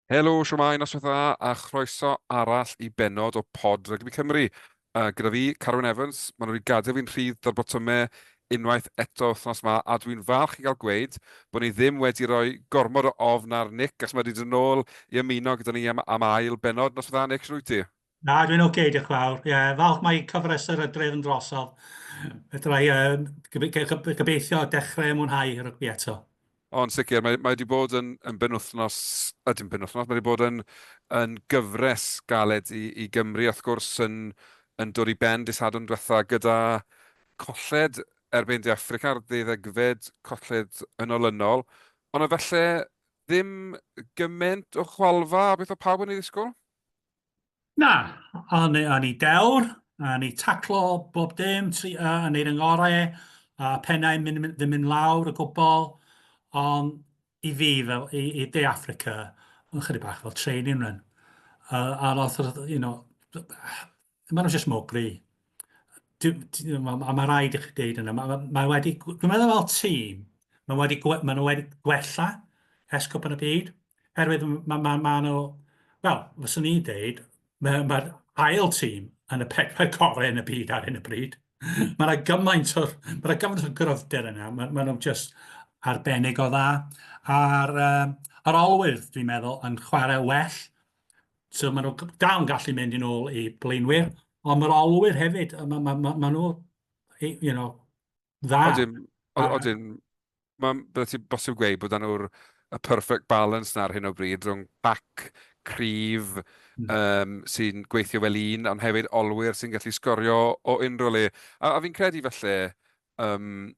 Helo, shwmae, noswaith dda a chroeso arall i bennod o Pod Rygbi Cymru. Gyda fi, Carwyn Evans, maen nhw wedi gadael fi'n rhydd da'r botymau unwaith eto wythnos 'ma, a dwi'n falch i gael gweud bod ni ddim wedi rhoi gormod o ofn ar Nick, achos mae wedi dod nôl i ymuno gyda ni am, am ail bennod. Noswaith dda, Nick, shwt wyt ti? Na, dwi'n oce, okay, diolch yn fawr. Ie, yeah, falch mae cyfres yr ydref yn drosodd. Fedra i gobeithio dechrau mwynhau rygbi eto. O, yn sicr, mae, mae wedi bod yn, yn benwythnos, a dim penwythnos, mae wedi bod yn, yn gyfres galed i, i Gymru, wrth gwrs, yn, yn dod i ben dydd Sadwrn diwetha gyda colled erbyn De Affrica ar ddeuddegfed colled yn olynol, ond efallai ddim gymaint o chwalfa a beth oedd pawb yn ei ddisgwyl? Na, o'n i, o'n i dewr, o'n i taclo bob dim, tri, a neud yng ngorau, a pennau mynd, mynd, ddim mynd lawr o gwbl, ond i fi, fel, i, i De Affrica, yn chydig bach fel training run. A oedd, you know, maen nhw just mor gry. A mae rhaid i chi deud yna, mae, mae wedi, dwi'n meddwl fel tîm, mae wedi, mae nhw wedi gwella ers Cwpan y Byd, Herwydd mae ma, ma nhw, wel, fyswn i'n deud, mae'r ma ail tîm yn y pedwar gorau yn y byd ar hyn o bryd. Mae yna gymaint o, mae yna gymaint o gryfder yna, mae, ma nhw'n just arbennig o dda. A'r, um, yr olwyr, dwi'n meddwl, yn chwarae well. So maen nhw dal yn gallu mynd yn ôl i blaenwyr, ond mae'r olwyr hefyd, mae ma, ma, ma nhw, you know, dda. Odyn, odyn, Mae'n, bydde ti bosib gweud bod 'da nhw'r y perfect balance 'na ar hyn o bryd rhwng pac cryf um, sy'n gweithio fel un, ond hefyd olwyr sy'n gallu sgorio o unrhyw le. A, a fi'n credu falle, um,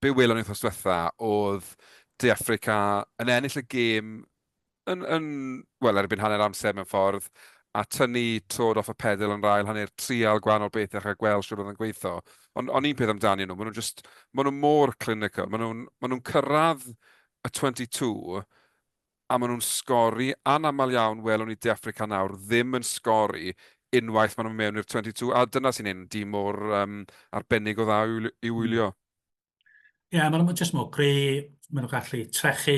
be welon ni wythnos diwetha oedd De Affrica yn ennill y gêm yn, yn, wel, erbyn hanner amser mewn ffordd, a tynnu troed off y pedal yn yr ail hanner, trial gwahanol bethau a gweld shwt oedd yn gweithio. Ond, ond un peth amdanyn nhw, maen nhw'n just, maen nhw mor clinical, maen nhw'n maen nhw'n cyrraedd y 22 a maen nhw'n sgori, anaml iawn welwn ni De Affrica nawr ddim yn sgori unwaith maen nhw'n mewn i'r 22, a dyna sy'n ein dîm mor um, arbennig o dda i'w wylio. Ie, yeah, maen nhw'n just mor gry, maen nhw'n gallu trechu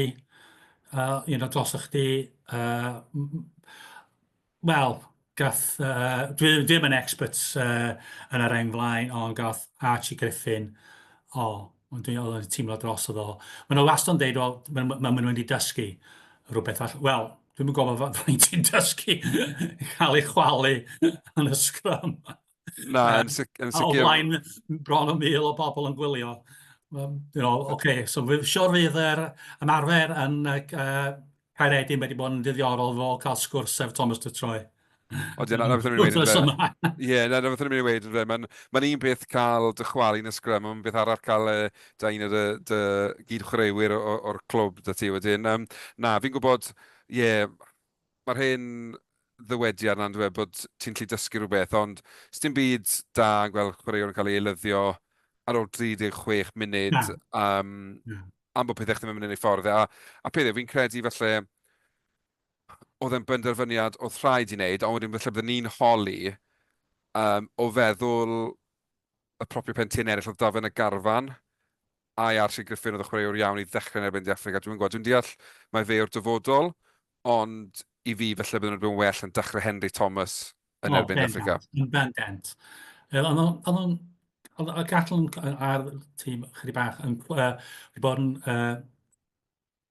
you know, dros chdi. Wel, gath, dwi ddim yn expert yn yr reng flaen, ond gath Archie Griffin, o, oh, ond dwi oedd yn teimlo dros o ddo. Maen nhw wastad yn deud, wel, maen ma, ma nhw wedi dysgu rhywbeth all. Wel, dwi'm yn gwybod faint ti'n dysgu cael ei chwalu yn y sgrym. Na, yn, sic yn sicr. O flaen bron o 1,000 o bobl yn gwylio. You know, okay, so siwr fydd yr ymarfer yn uh, Caeredin wedi bod yn ddiddorol fo cael sgwrs efo Thomas du Toit. O, na, na beth o'n i'n mynd Ie, na, na beth o'n i'n mynd i weud. Mae'n ma un peth cael dy chwalu yn y sgrym, ond beth arall cael e, da un o dy, dy gyd-chwaraewyr o'r clwb 'da ti wedyn. Um, na, fi'n gwybod, ie, yeah, mae'r hen ddywediad 'na yndyw e, bod ti'n gallu dysgu rhywbeth, ond sdim byd da yn gweld chwaraewr yn cael ei eilyddio ar ôl 36 munud Na. um, am bod pethau ddim yn mynd yn ei ffordd. E. A, a peth yw, fi'n credu falle oedd e'n benderfyniad oedd rhaid i wneud, ond wedyn falle byddwn ni'n holi o feddwl y propio pen eraill oedd 'da fe yn y garfan, ai Archie Griffin oedd y chwaraewr iawn i ddechrau yn erbyn De Affrica, dwi'm yn gwybod. Dwi'n deall mai fe yw'r dyfodol, ond i fi falle bydden nhw wedi bod yn well yn dechrau Henry Thomas yn erbyn De Affrica. Yn bendant. Oedd o'n oedd y Gatland a'r tîm chydig bach yn wedi bod yn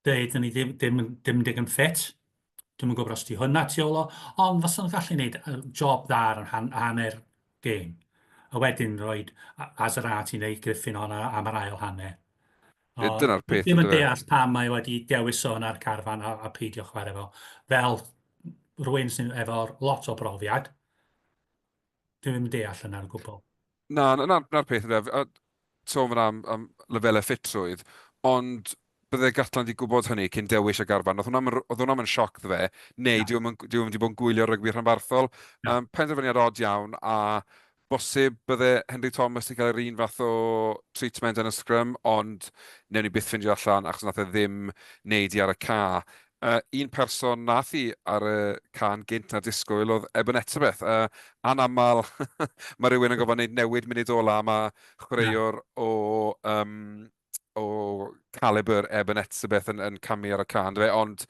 deud ni ddim, ddim, ddim digon ffit. Dwi'm yn gwybod os di hwnna tu ôl o, ond fysa nhw'n gallu gwneud job dda ar han, hanner gêm. A wedyn rhoi Azeratti neu Griffin honna am yr ail hanner. Dyna'r peth. Ddim yn deall pam mae wedi dewis o yna'r carfan a, a peidio chwarae fo. Fel rhywun sy'n efo lot o brofiad, Dwi ddim yn deall hynna o gwbl. Na, na'r na peth ynde. A sôn fan'na am, am lefelau ffitrwydd, ond bydde Gatland 'di gwybod hynny cyn dewis y garfan. Oedd hwnna'n oedd hwnna'n yn sioc iddo fe, neu dyw e'm dyw e'm wedi bod yn gwylio rygbi rhanbarthol. Na. Penderfyniad od iawn, a bosib bydde Henry Thomas 'di cael yr un fath o treatment yn y sgrym, ond wnewn ni byth ffindio allan achos nath e ddim wneud i ar y ca. Un person nath hi ar y cân gynt na'r disgwyl oedd Eben Etzebeth. Anaml mae rhywun yn gorfod gwneud newid munud ola, mae chwaraewr o, um, o calibr Eben Etzebeth yn, yn camu ar y cân, fe, ond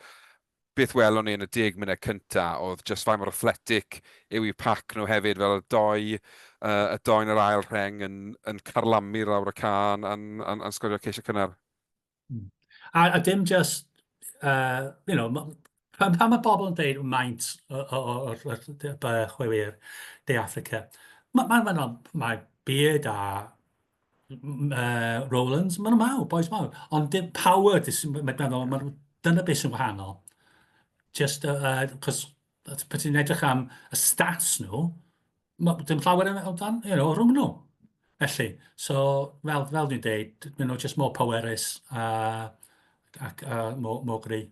Beth welon ni yn y 10 munud cynta oedd just faint mor athletic yw eu pac nhw hefyd, fel y doi, y doi yn yr ail rheng yn, yn carlamu lawr y can a'n, a'n, a'n sgorio ceisio cynnar. A dim just, you know, pan mae bobl yn dweud maint o'r chwaraewyr De Affrica, mae ma, ma, ma, ma Beard a Rowlands, maen nhw mawr, boys mawr. Ond dim power, mae'n meddwl, ma, dyna beth sy'n wahanol. Just, cos pan ti'n edrych am y stats nhw, ma, dim llawer o dan, rhwng nhw. Felly, so, fel dwi'n deud, maen nhw just more powerus a, ac more gry.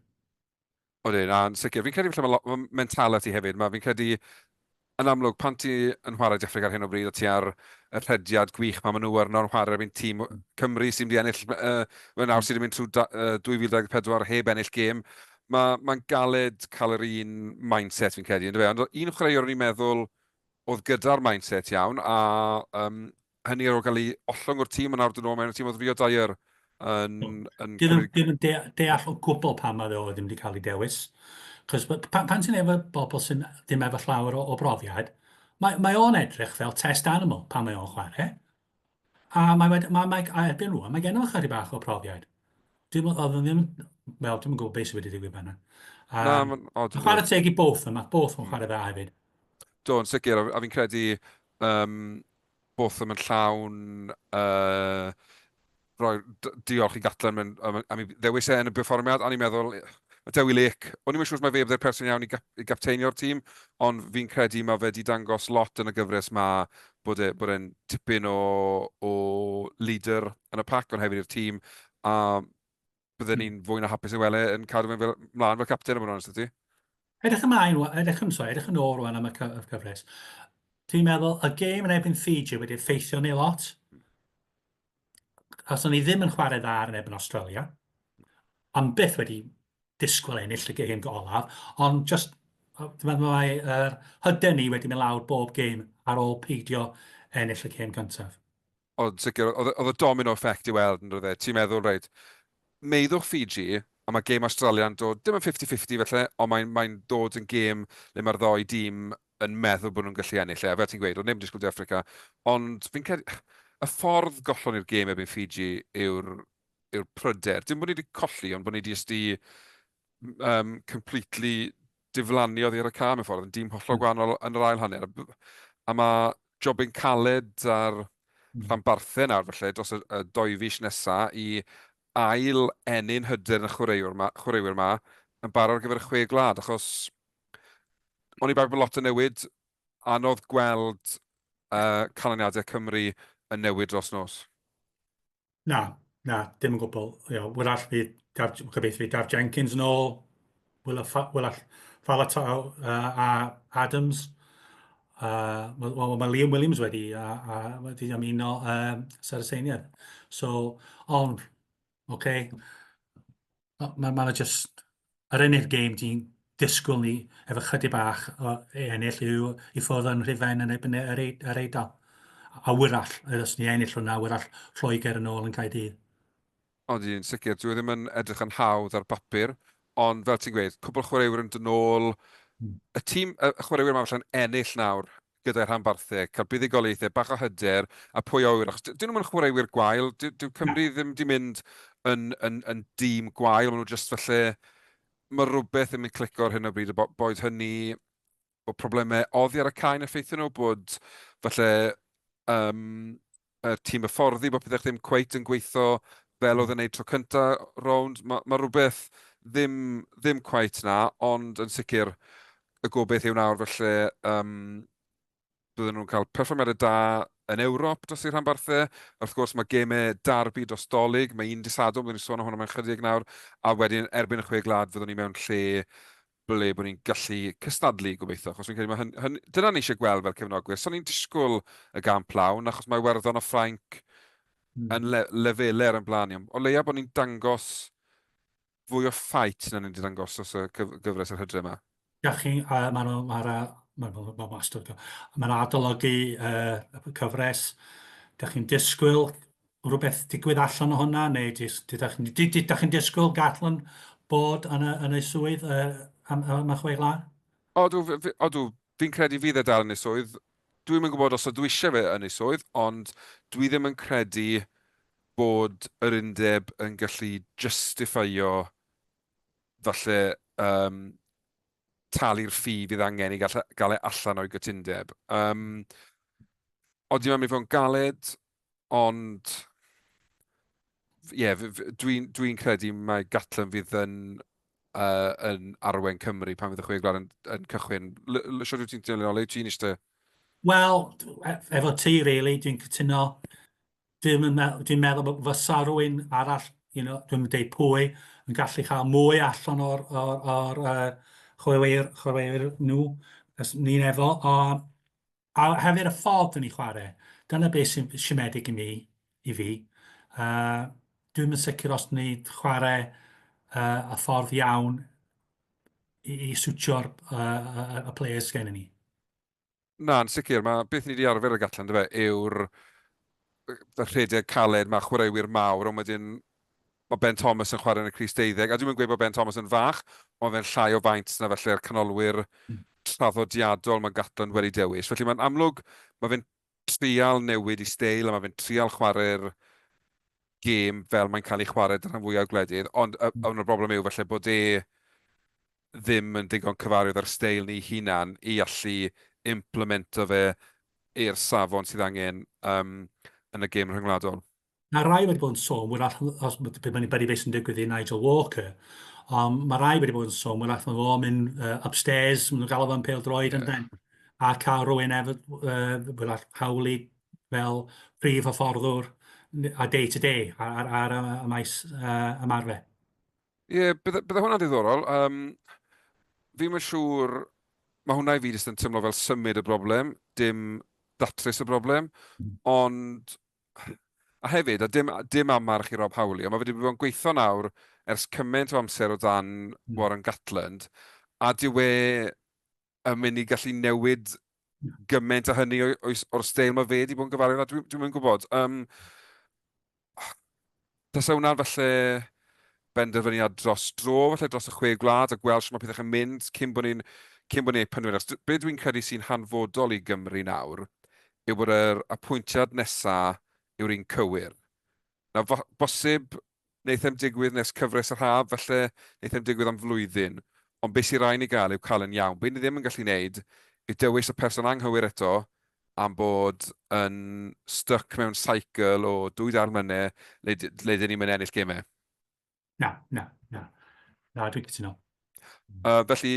Odyn, a'n sicr. Fi'n credu falle mae ma mentality hefyd. Mae fi'n credu, yn amlwg, pan ti yn chwarae De Affrica ar hyn o bryd, o ti ar y rhediad gwych mae maen nhw arno yn chwarae erbyn tîm Cymru sy'n mynd i ennill, mae nawr sydd wedi mynd trwy 2024 heb ennill gêm. Mae'n ma galed cael yr un mindset fi'n credu, yndyfe? Ond un chwaraewr o'n i'n meddwl oedd gyda'r mindset iawn, a hynny ar ôl cael ei ollwng o'r tîm a nawr dod nôl mewn y tîm oedd Rio Dyer yn, yn Dwi ddim, cymryd... yn deall o gwbl pam mae o ddim wedi cael ei dewis. Cos pan ti'n efo bobl sy'n ddim efo llawer o brofiad, mae o'n edrych fel test animal pan mae o'n chwarae. A mae wedi, mae, a erbyn rwan, mae gen o chydig bach o profiad. Dwi'n oedd o'n ddim, wel, dwi'n gwybod beth sydd wedi digwydd fanna. Na, mae'n odd. Chwarae teg i both yma, both yn chwarae dda hefyd. Do, yn sicr, a fi'n credu Botham yn llawn rhoi diolch i Gatland am ei ddewis e yn y perfformiad, a o'n i'n meddwl, mae Dewi Lake, o'n i'm yn siŵr os mae fe bydde'r person iawn i gapteinio'r tîm, ond fi'n credu mae fe wedi dangos lot yn y gyfres ma bod e, bod e'n tipyn o leader yn y pac, ond hefyd i'r tîm, a bydden ni'n fwy na hapus i weld e yn cadw fe fel, mlaen fel capten, am bod yn onest 'da ti. Edrych ymlaen, edrych yn, sorry, edrych yn ôl rwan am y cyfres. Dwi'n meddwl, y gêm yn erbyn Fiji wedi effeithio ni lot. Os o'n ni ddim yn chwarae dda yn erbyn Australia, am byth wedi disgwyl ennill y gêm olaf, ond just, dwi'n meddwl mae yr hyder ni wedi mynd lawr bob gêm ar ôl peidio ennill y gêm gyntaf. Ond sicr, oedd y domino effect i weld yn roedd e. Ti'n meddwl, reit, meiddwch Fiji, a mae gêm Australia'n dod, dim yn 50-50 felly, ond mae'n mae dod yn gêm le mae'r ddoi dîm yn meddwl bod nhw'n gallu ennill e. A fel ti'n gweud, oedd neb yn disgwyl De Affrica, ond fi'n credu, y ffordd gollon ni'r gêm erbyn Fiji yw'r yw pryder. Dim bod ni wedi colli, ond bod ni wedi jyst i completely diflannu oddi ar y cae mewn ffordd, yn dîm hollol gwahanol yn yr ail hanner. A mae jobyn caled ar rhanbarthau nawr felly dros y doi fis nesa i ail ennyn hyder yn y chwaraewr ma, chwaraewyr ma yn barod ar gyfer y chwe gwlad, achos o'n i bai bod lot o newid, anodd gweld canlyniadau Cymru yn newid dros nos. Na, na, dim yn gwbl. You know, wrach fydd, Daf, gobeithio fydd Daf Jenkins yn ôl, Willa, Willa Falatau a Adams. Well, mae Liam Williams wedi, wedi ymuno Saraceniaid. So, ond, oce, okay, Mae ma just, yr unig gêm ti'n disgwyl ni efo chydig bach o ennill yw i ffwrdd yn Rhufain yn erbyn yr, yr Eidal. A wyrall, os ni ennill hwnna, wyrall Lloegr yn ôl yn Caerdydd. Ond yn sicr, dwi e ddim yn edrych yn hawdd ar bapur, ond fel ti'n gweud, cwbl chwaraewyr yn dod nôl, y tîm, y chwaraewyr yma falle'n ennill nawr gyda'i rhanbarthau, cael buddugoliaethau, bach o hyder, a pwy a ŵyr, achos dyn nhw'm yn chwaraewyr gwael, dyw Cymru ddim wedi mynd yn, yn, yn dîm gwael, maen nhw jyst falle, mae rhywbeth ddim yn clico ar hyn o bryd, boed hynny bod problemau oddi ar y cae yn effeithio nhw, bod falle y tîm hyfforddi, bod pethau ddim cweit yn gweithio fel oedd yn neud tro cynta rownd. Mae ma rhywbeth ddim, ddim cweit na, ond yn sicr y gobeith yw nawr felly bydden nhw'n cael perfformiadau da yn Ewrop dros eu rhanbarthau. Wrth gwrs mae gemau derby dros Dolig, mae un dydd Sadwrn, byddwn ni'n sôn am hwnna mewn chydig nawr, a wedyn erbyn y chwe gwlad fyddwn ni mewn lle ble bod ni'n gallu cystadlu gobeithio, achos fi'n credu mae hyn, hyn, dyna ni eisiau gweld fel cefnogwyr. So ni'n disgwyl y gamp lawn, achos mae Iwerddon a Ffrainc yn le, lefelau ar ein blaen ni. O leia bod ni'n dangos fwy o ffait na ni'n dangos dros y cyf gyfres yr hydre yma. Dach chi, maen nhw, mae'r, ma, ma, ma, wastad, mae'n adolygu y cyfres. Dach chi'n disgwyl rhywbeth digwydd allan o hwnna, neu dych chi'n disgwyl Gatland bod yn y, yn ei swydd? am, am y chwe gwlad? Odw, odw, fi'n credu fydd e dal yn ei swydd. Dwi'm yn gwybod os ydw eisiau fe yn ei swydd, ond dwi ddim yn credu bod yr undeb yn gallu justifio falle talu'r ffi fydd angen i gael, gael e allan o'i gytundeb. Odi, mae'n mynd i fod yn galed, ond ie, yeah, dwi'n dwi credu mai Gatland fydd yn arwain Cymru pan fydd y chwe gwlad yn cychwyn. Siwr wyt ti'n teimlo, le ti'n eistedd? Wel, e, efo ti, really, dwi'n cytuno. Dwi'n dwi meddwl bod fysa rhywun arall, dwi'n mynd deud pwy, yn gallu cael mwy allan o'r, or, or, chwaraewyr, chwaraewyr nhw, ni'n efo. A, a hefyd y ffordd dyn ni chwarae, dyna beth sy'n siomedig i mi, i fi. Dwi'm yn sicr os ni chwarae y ffordd iawn i siwtio'r y players gen ni. Na, yn sicr, mae beth ni wedi arfer y Gatland, yndyfe, yw'r y rhedeg caled, mae chwaraewyr mawr, ond wedyn mae Ben Thomas yn chwarae yn y crys 12, a dwi'm yn gweud bod Ben Thomas yn fach, ond fe'n llai o faint na felly'r canolwyr traddodiadol mae Gatland wedi dewis. Felly mae'n amlwg, mae fe'n trial newid i steil a mae fe'n trial chwarae'r gêm fel mae'n cael ei chwarae dan rhan fwyaf o gwledydd, ond y, ond y broblem yw falle bod e ddim yn digon cyfarwydd â'r steil ni hunan i allu implemento fe i'r safon sydd angen yn y gêm rhyngwladol. Mae rai wedi bod yn sôn, wrach, os be mae'n beth sy'n digwydd i Nigel Walker, ond mae rai wedi bod yn sôn, wrach, mae fo'n mynd upstairs, maen nhw'n galw fo'n pêl-droed, yeah. Yndyn, a cael rhywun efo, wrach, Howley fel prif hyfforddwr a day to day ar, ar, ar y maes ymarfer. Ie, yeah, bydde, bydde hwnna'n ddiddorol. Fi'm yn siŵr, mae hwnna i fi jyst yn teimlo fel symud y broblem, dim datrys y broblem, ond a hefyd, a dim, dim amarch i Rob Howley, ond mae fe wedi bod yn gweithio nawr ers cymaint o amser o dan Warren Gatland, a dyw e yn mynd i gallu newid gymaint o hynny o'r steil mae fe wedi bod yn gyfarwydd â, dwi'n dwi yn gwybod. Tasa hwnna'n falle benderfyniad dros dro, falle dros y chwe gwlad, a gweld sut mae pethau'n mynd cyn bod ni'n cyn bod ni'n penderfynu. Achos be dwi'n credu sy'n hanfodol i Gymru nawr yw bod yr apwyntiad nesa yw'r un cywir. Nawr, bosib wneith e'm digwydd nes cyfres yr haf, falle wneith e'm digwydd am flwyddyn, ond be sy raid ni gael yw cael yn iawn. Be ni ddim yn gallu wneud yw dewis y person anghywir eto am bod yn stuck mewn cycle o dwy dair mlynedd le, le dyn ni'n mynd ennill gemau. Na, na, na. Na, dwi'n cytuno. Felly,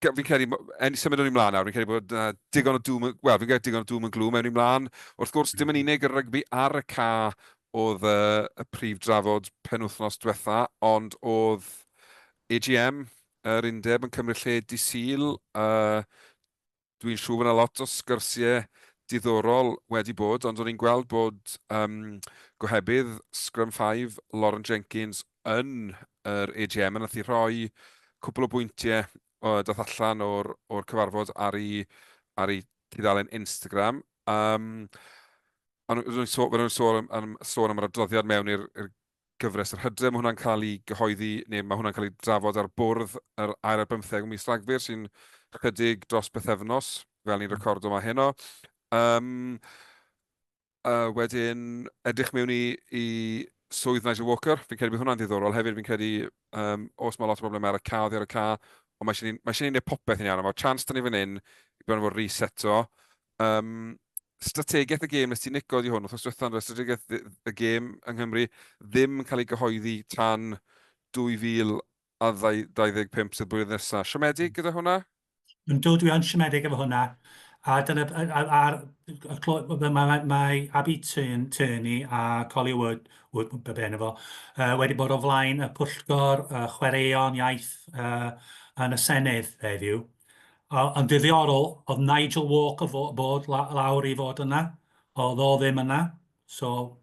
fi'n credu, en, symud o'n i mlaen nawr, fi'n credu bod digon o doom, wel, fi'n credu digon o doom and gloom mewn i mlaen. Wrth gwrs, dim yn unig y rygbi ar y ca oedd y prif drafod penwythnos diwetha, ond oedd AGM, yr undeb, yn cymryd lle dydd Sul. Dwi'n siŵr bod yna lot o sgyrsiau diddorol wedi bod, ond o'n i'n gweld bod gohebydd Scrum 5, Lauren Jenkins, yn yr AGM, a nath hi rhoi cwpl o bwyntiau o, dath allan o'r, or cyfarfod ar ei tudalen Instagram. Ond nhw'n sôn, nhw'n sôn, am, sôn am yr adroddiad mewn i'r gyfres yr hydref. Mae hwnna'n cael ei gyhoeddi, neu mae hwnna'n cael ei drafod ar bwrdd yr ail ar bymtheg o mis Rhagfyr, sy'n chydig dros bythefnos, fel ni'n recordo yma heno. Wedyn, edrych mewn i swydd Nigel Walker, fi'n credu bydd hwnna'n ddiddorol hefyd, fi'n credu, os mae lot o broblemau ar y ca, oddi ar y ca, ond mae eisiau ni, mae eisiau ni wneud popeth yn iawn, a mae'r chance 'da ni fan hyn i bron o fod reseto. Strategaeth y gêm, nes ti nico di hwn, wythnos diwetha, ond strategaeth y gêm yng Nghymru ddim yn cael ei gyhoeddi tan 2025, sef blwyddyn nesaf. Siomedig gyda hwnna? Yndw, dwi yn siomedig efo hwnna. A dyna, a'r, mae, mae Abi Turney a Collier Wood, Wood be be fo, wedi bod o flaen y pwyllgor chwaraeon iaith yn y Senedd heddiw. Ond ddiddorol, oedd Nigel Walker bod lawr i fod yna. Oedd o ddim yna. So,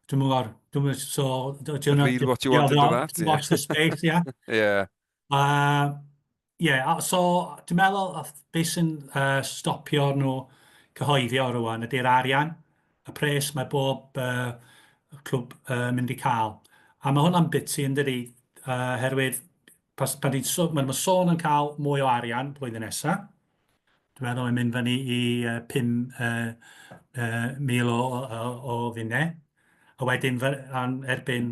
dwi'n gwybod, dwi'n so... Read what you want into that. Yeah. Watch the space, yeah. Yeah. Yeah, so dwi'n meddwl beth sy'n stopio nhw cyhoeddi o rwan ydy'r arian, y pres mae bob clwb mynd i cael. A mae hwnna'n biti yn dydi, herwydd. Pas, pan ni'n so, maen nhw'n sôn yn cael mwy o arian blwyddyn nesaf. Dwi'n meddwl mae'n mynd fyny i 5 mil o, o, o funnau. A wedyn an, erbyn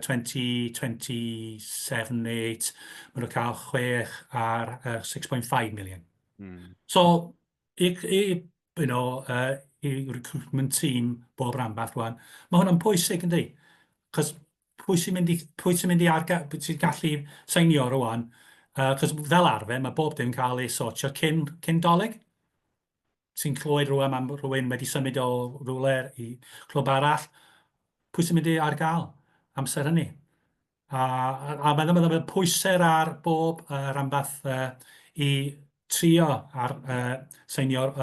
2027 neu 8, maen nhw'n cael 6 ar 6.5 million. So, i, i, you know, i recruitment team bob rhanbarth rwan, mae hwnna'n pwysig yndi? Cos pwy sy'n mynd i, pwy sy'n mynd i arga, sy'n gallu seinio rwan? Cos fel arfer, mae bob dim cael ei sortio cyn, cyn Dolig. Ti'n clywed rwan am rhywun wedi symud o rhywle i clwb arall. Pwy sy'n mynd i ar gael amser hynny? A, a, a mae'n ma, pwysau ar bob rhanbarth i trio ar seinio'r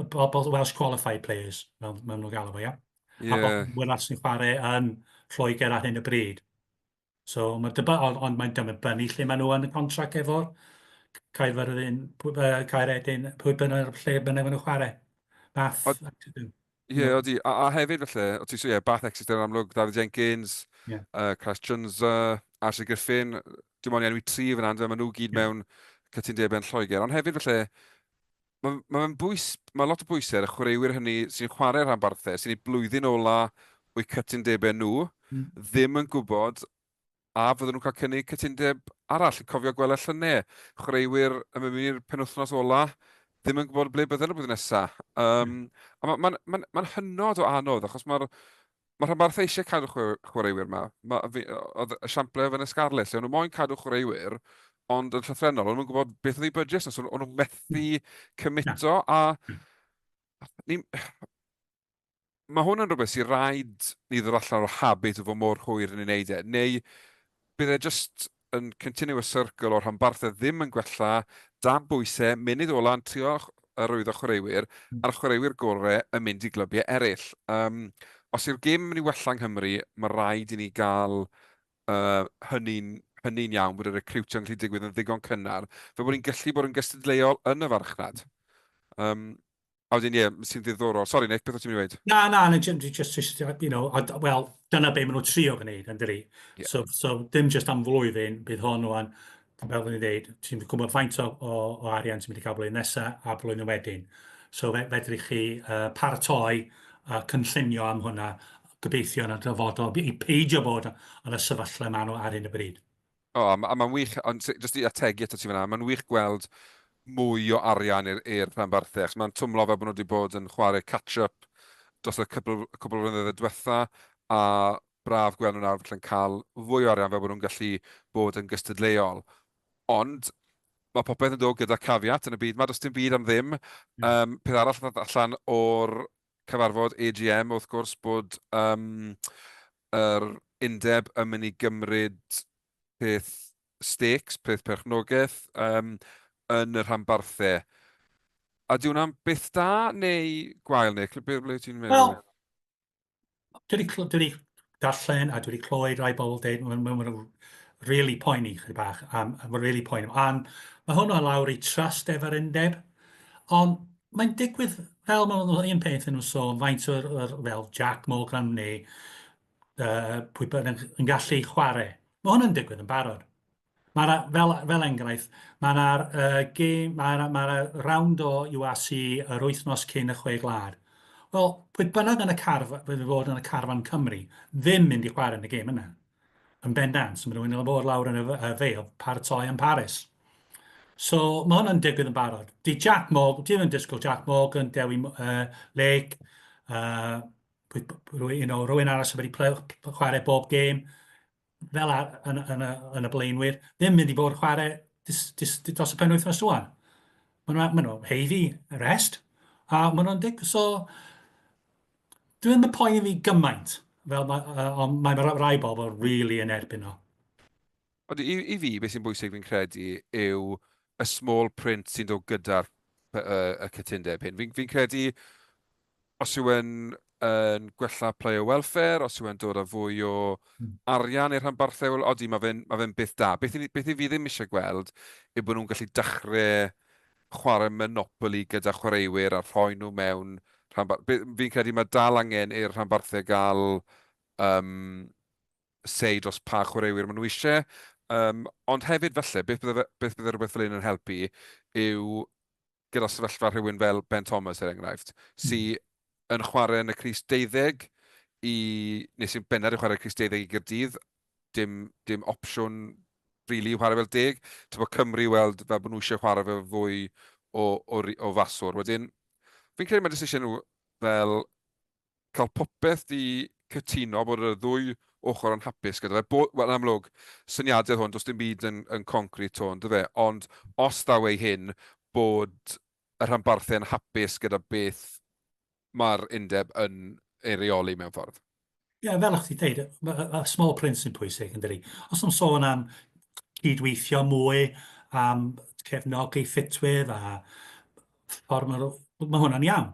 bobl Welsh Qualified Players, fel maen nhw'n galw fo, ia? Yeah. A bobl Welsh sy'n chwarae yn Lloegr ar hyn o bryd. So, mae dyba, ond, ond mae'n dibynnu lle maen nhw yn y contract efo'r Caerfyrddin, Caeredin, pwy bynnag lle bynnag maen nhw'n chwarae. Bath, Ie, yeah, odi. A, a hefyd felly, o ti so ie, Bath Exeter yn amlwg, David Jenkins, yeah. Crash Jones, Ashley Griffin, dim ond i enwi tri fan maen nhw gyd yeah. mewn cytundebau yn Lloegr. Ond hefyd felly, mae ma bwys, mae lot o bwysau ar y chwaraewyr hynny sy'n chwarae rhanbarthau, sy'n ei blwyddyn ola o'u cytundebau nhw, ddim yn gwybod a fydden nhw'n cael cynnig cytundeb arall. Cofio gweld y llynedd, chwaraewyr yn mynd i'r penwythnos ola, ddim yn gwybod ble bydden nhw blwyddyn nesaf. Um, a mae'n ma, ma, ma hynod o anodd, achos mae'r ma rhanbarthau eisiau cadw chwaraewyr yma. Ma, fi, oedd esiamplau yn y Scarlets, lle o'n nhw moyn cadw chwaraewyr, ond yn llythrennol, o'n nhw'n gwybod beth oedd eu budget, so o'n nhw'n methu cymito, a ni, mae hwn yn rhywbeth sy'n rhaid ni ddod allan o'r habit o fod mor hwyr yn ei wneud e, neu bydd e jyst yn continuous circle o'r rhanbarthau ddim yn gwella, dan bwysau, munud ola yn trio arwyddo chwaraewyr, a'r chwaraewyr gorau yn mynd i glybiau eraill. Um, os yw'r gêm yn mynd i wella yng Nghymru, mae rhaid i ni gael hynny'n hynny iawn, bod y recriwtio yn gallu digwydd yn ddigon cynnar, fel bod ni'n gallu bod yn gystadleuol yn y farchnad. Um, A wedyn, ie, sy'n ddiddorol. Sori, Nick, beth o't ti'n mynd i weud? Na, na, na, just, just, just, you know, wel, dyna be maen nhw'n trio gwneud, yn dydi? Yeah. So, so, dim just am flwyddyn, bydd hon rwan, fel o'n i'n dweud, ti'n gwybod faint o, o, o arian ti'n mynd i gael blwyddyn nesaf a blwyddyn wedyn. So fe, fedrwch chi paratoi a cynllunio am hwnna, gobeithio yn y dyfodol, i peidio bod yn y sefyllfa maen nhw ar hyn o bryd. O, a a mae'n wych, ond jyst i ategu ato ti fan'na, mae'n wych gweld mwy o arian i'r i'r rhanbarthau, achos mae'n twmlo fel bod nhw wedi bod yn chwarae catch-up dros y cwpl, cwpl o flynyddoedd diwetha, a braf gweld nhw nawr felly'n cael fwy o arian fel bod nhw'n gallu bod yn gystadleuol. Ond mae popeth yn dod gyda caveat yn y byd 'ma, does dim byd am ddim. Um, peth arall ddaeth allan o'r cyfarfod AGM, wrth gwrs, bod um, yr undeb yn mynd i gymryd peth stakes, peth perchnogaeth um, yn y rhanbarthau. A di hwnna'n beth da neu gwael, Nick? Ble, ble ti'n meddwl? Wel, dwi wedi, dwi wedi darllen a dwi wedi clywed rai bobl dweud, maen nhw'n ma really poeni chydig bach, um, mae'n really poeni. A mae hwnna lawr i trust efo'r undeb, ond mae'n digwydd fel mae'n un peth yn nhw'n sôn, faint o'r, or, fel Jack Morgan neu pwy bynnag yn gallu chwarae. Mae hwn yn digwydd yn barod. Mae fel, fel enghraifft, mae yna uh, mae yna, mae yna round o URC yr wythnos cyn y chwe gwlad. Wel, pwy bynnag yn y carf, fydd fod yn y carfan Cymru, ddim mynd i chwarae yn y gêm yna. Yn bendant, so maen nhw'n mynd i fod lawr yn y, y Vale, paratoi am Paris. So mae hwnna'n digwydd yn barod. Di Jack Morgan, di ddim yn disgwyl Jack Morgan, Dewi Lake, you know, rhywun arall sydd wedi chwarae bob gêm, fel ar, yn, yn, y, yn y blaenwyr, ddim mynd i fod chwarae dis, dis, dis, dros y penwythnos rwan. Maen nhw, maen nhw heiddi rest, a maen nhw'n dig, so Dwi ddim yn poeni fi gymaint, fel ma, uh, ond mae rai bobl really yn erbyn o. Ond i, i fi, beth sy'n bwysig fi'n credu yw y small print sy'n dod gyda'r y, y cytundeb hyn. Fi'n fi credu os yw e'n yn gwella player welfare, os yw e'n dod â fwy o arian i'r rhanbarthau, wel odi, mae fe'n ma fe beth da. Beth, i, beth i fi ddim eisiau gweld yw bod nhw'n gallu dechrau chwarae Monopoly gyda chwaraewyr a rhoi nhw mewn rhanbarth. Fi'n credu mae dal angen i'r rhanbarthau gael um, say dros pa chwaraewyr maen nhw eisiau. Ond hefyd falle, beth bydde, beth bydde rhywbeth fel hyn yn helpu yw gyda sefyllfa rhywun fel Ben Thomas, er enghraifft, sy yn chwarae yn y crys deuddeg i... neu sy'n bennad yn chwarae crys deuddeg i Gaerdydd, dim, dim opsiwn rili i chwarae fel deg. Ti'n bod Cymru weld fel bod nhw eisiau chwarae fe fwy o, o, o faswr. Wedyn, fi'n credu mae jyst eisiau nhw fel cael popeth 'di cytuno bod y ddwy ochr yn hapus gyda fe. Bo, wel, yn amlwg, syniadau hwn, does dim byd yn, yn concrete 'to, on'd yfe? Ond os ddaw ei hyn, bod y rhanbarthau yn hapus gyda beth mae'r undeb yn ei reoli mewn ffordd. Ie, yeah, fel o'ch ti'n dweud, y small print sy'n pwysig, yn dydi? Os o'n sôn am cydweithio mwy, am cefnogi ffitwyr a ffordd mae, mae hwnna'n iawn.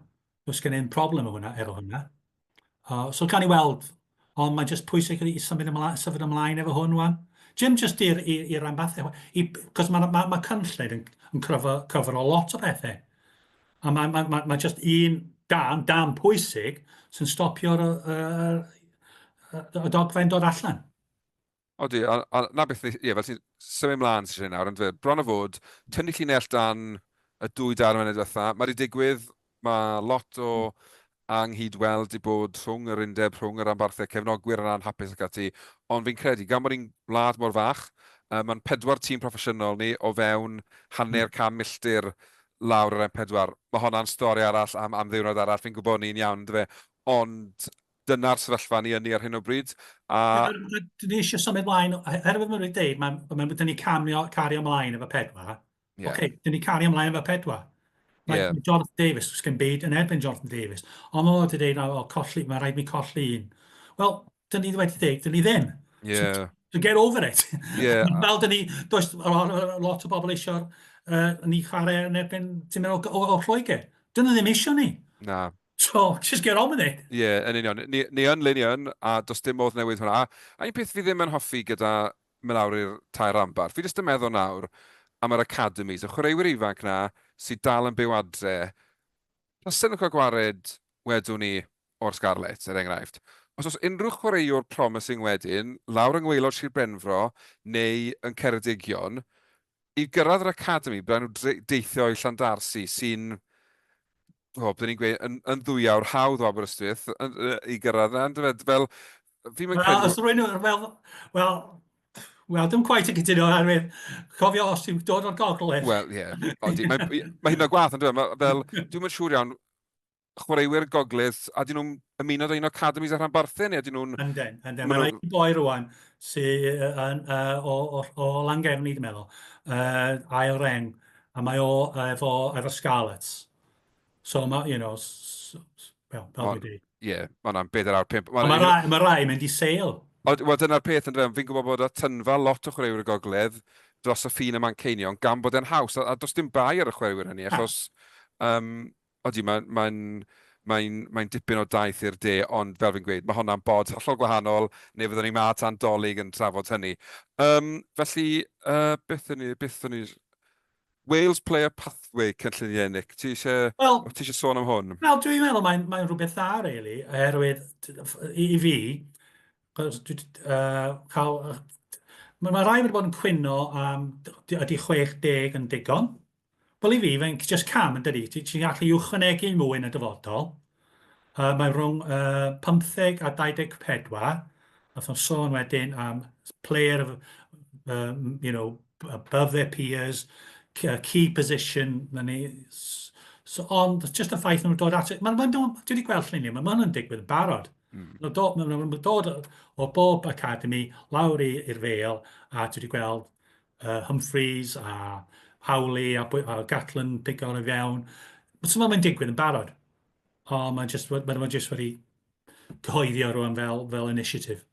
Does gen i'm problem efo hwnna, efo hwnna. So gawn ni weld, ond mae'n just pwysig i symud ymlaen, symud ymlaen efo hwn wan. Jim just i'r i, i ranbarthau, i, cos mae ma, ma cynllun yn, yn cyfro, cyfro lot o bethau. A mae ma, ma, ma just un dan, dan pwysig sy'n stopio'r y, y, y dogfen dod allan. Odi, a, a 'na beth, ie, fel ti'n symud mlaen sy'n eisiau nawr, ond bron o fod, tynnu llinell dan y dwy darn munud diwetha, mae wedi digwydd, mae lot o anghydweld 'di bod rhwng yr undeb, rhwng y rhanbarthau, cefnogwyr yn anhapus ac ati, ond fi'n credu, gan bod ni'n wlad mor fach, uh, mae'n pedwar tîm proffesiynol ni o fewn hanner can milltir lawr yr M4. Mae honna'n stori arall am, am ddiwrnod arall, fi'n gwybod ni'n iawn, yndyfe? Ond dyna'r sefyllfa ni ynni ar hyn o bryd. A... Dyn ni eisiau symud mlaen, oherwydd mae'n wedi dweud, mae, mae, dyn ni camio, cario ymlaen efo pedwar. Yeah. Oce, okay, dyn ni cario ymlaen efo pedwar. Mae yeah. Jonathan Davies, sgen byd yn erbyn Jonathan Davies. Ond mae wedi dweud, o, colli, mae rhaid mi colli un. Wel, dyn ni wedi dweud, dyn ni ddim. Yeah. So, so get over it. Yeah. Fel dyn ni, does lot o bobl eisiau ni chwarae yn erbyn tîm o, o, o Lloegr. Dyn nhw ddim eisiau ni. Na. So, just get on with it. Ie, yeah, yn union. Ni, ni yn le ni yn, a does dim modd newid hwnna. A, a un peth fi ddim yn hoffi gyda mynd lawr i'r tair ranbarth, fi jyst yn meddwl nawr am yr academies, y chwaraewyr ifanc na sydd dal yn byw adre, tasen nhw'n cael gwared, wedwn ni, o'r Scarlets, er enghraifft. Os oes unrhyw chwaraewr promising wedyn, lawr yng ngwaelod Sir Benfro neu yn Ceredigion, i gyrraedd yr academi, bydden nhw deithio i Llandarsi, sy'n, o, byddwn ni'n gweud, yn, yn ddwy awr hawdd o Aberystwyth yn, i gyrraedd yna, yndyfe? Fel, fi'n mynd credu... Os rwy'n, wel, wel, wel, dim quite yn cytuno, oherwydd, cofio os ti'n dod o'r gogledd. Wel, ie. Yeah. Mae, mae hyn o gwaith, yndyfe? Mae, fel, dwi'n mynd siŵr iawn, chwaraewyr Gogledd, a dyn nhw'n ymuno â un o academies y rhanbarthau, neu ydyn nhw'n... Yndyn, yndyn. Mae'n rhaid boi rwan sydd yn, o, o, o Langefni, dwi'n meddwl, ail reng, a mae o efo, efo Scarlets. So, mae, you know, well, fel dwi'n dweud. Ie, mae hwnna'n bedair awr pump. Mae rai, ma rai mynd i Sale. Wel, dyna'r peth, yn fi'n gwybod bod y tynfa lot o chwaraewyr y Gogledd dros y ffin y Manceinion, gan bod e'n haws, a, a does dim bai ar y chwaraewyr hynny, achos um, Odi, mae'n mae'n mae'n mae'n dipyn o daith i'r de, ond fel fi'n gweud, mae honna'n bod hollol gwahanol, neu fyddwn ni 'ma tan Dolig yn trafod hynny. Um, felly, uh, beth o'n i, beth o'n i... Wales Player Pathway cynlluniau, Nick. Ti eisiau, well, ti eisiau sôn am hwn? Wel, dwi'n meddwl mae'n mae rhywbeth dda, really, oherwydd i, i fi, dwi, uh, cael, mae ma rai wedi bod yn cwyno am ydy 60 yn digon. Wel i fi, mae'n just cam yn dydi? Ti'n ti gallu uwchwanegu mwy yn y dyfodol. Mae rhwng 15 a 24. Nath o'n sôn wedyn am player of, you know, above their peers, key position, na ni. So, ond just y ffaith nhw'n dod at... Mae'n ma, ma, dwi wedi gweld lluniau, mae hwnna'n digwydd yn barod. Mm. Mae'n dod, ma ma dod o bob academy lawr i'r Vale, a dwi wedi gweld Humphreys a Howley a, a Gatland pigo i fewn. So mae'n digwydd yn barod. Ond mae'n just, ma just wedi cyhoeddi o rwan fel, fel initiative.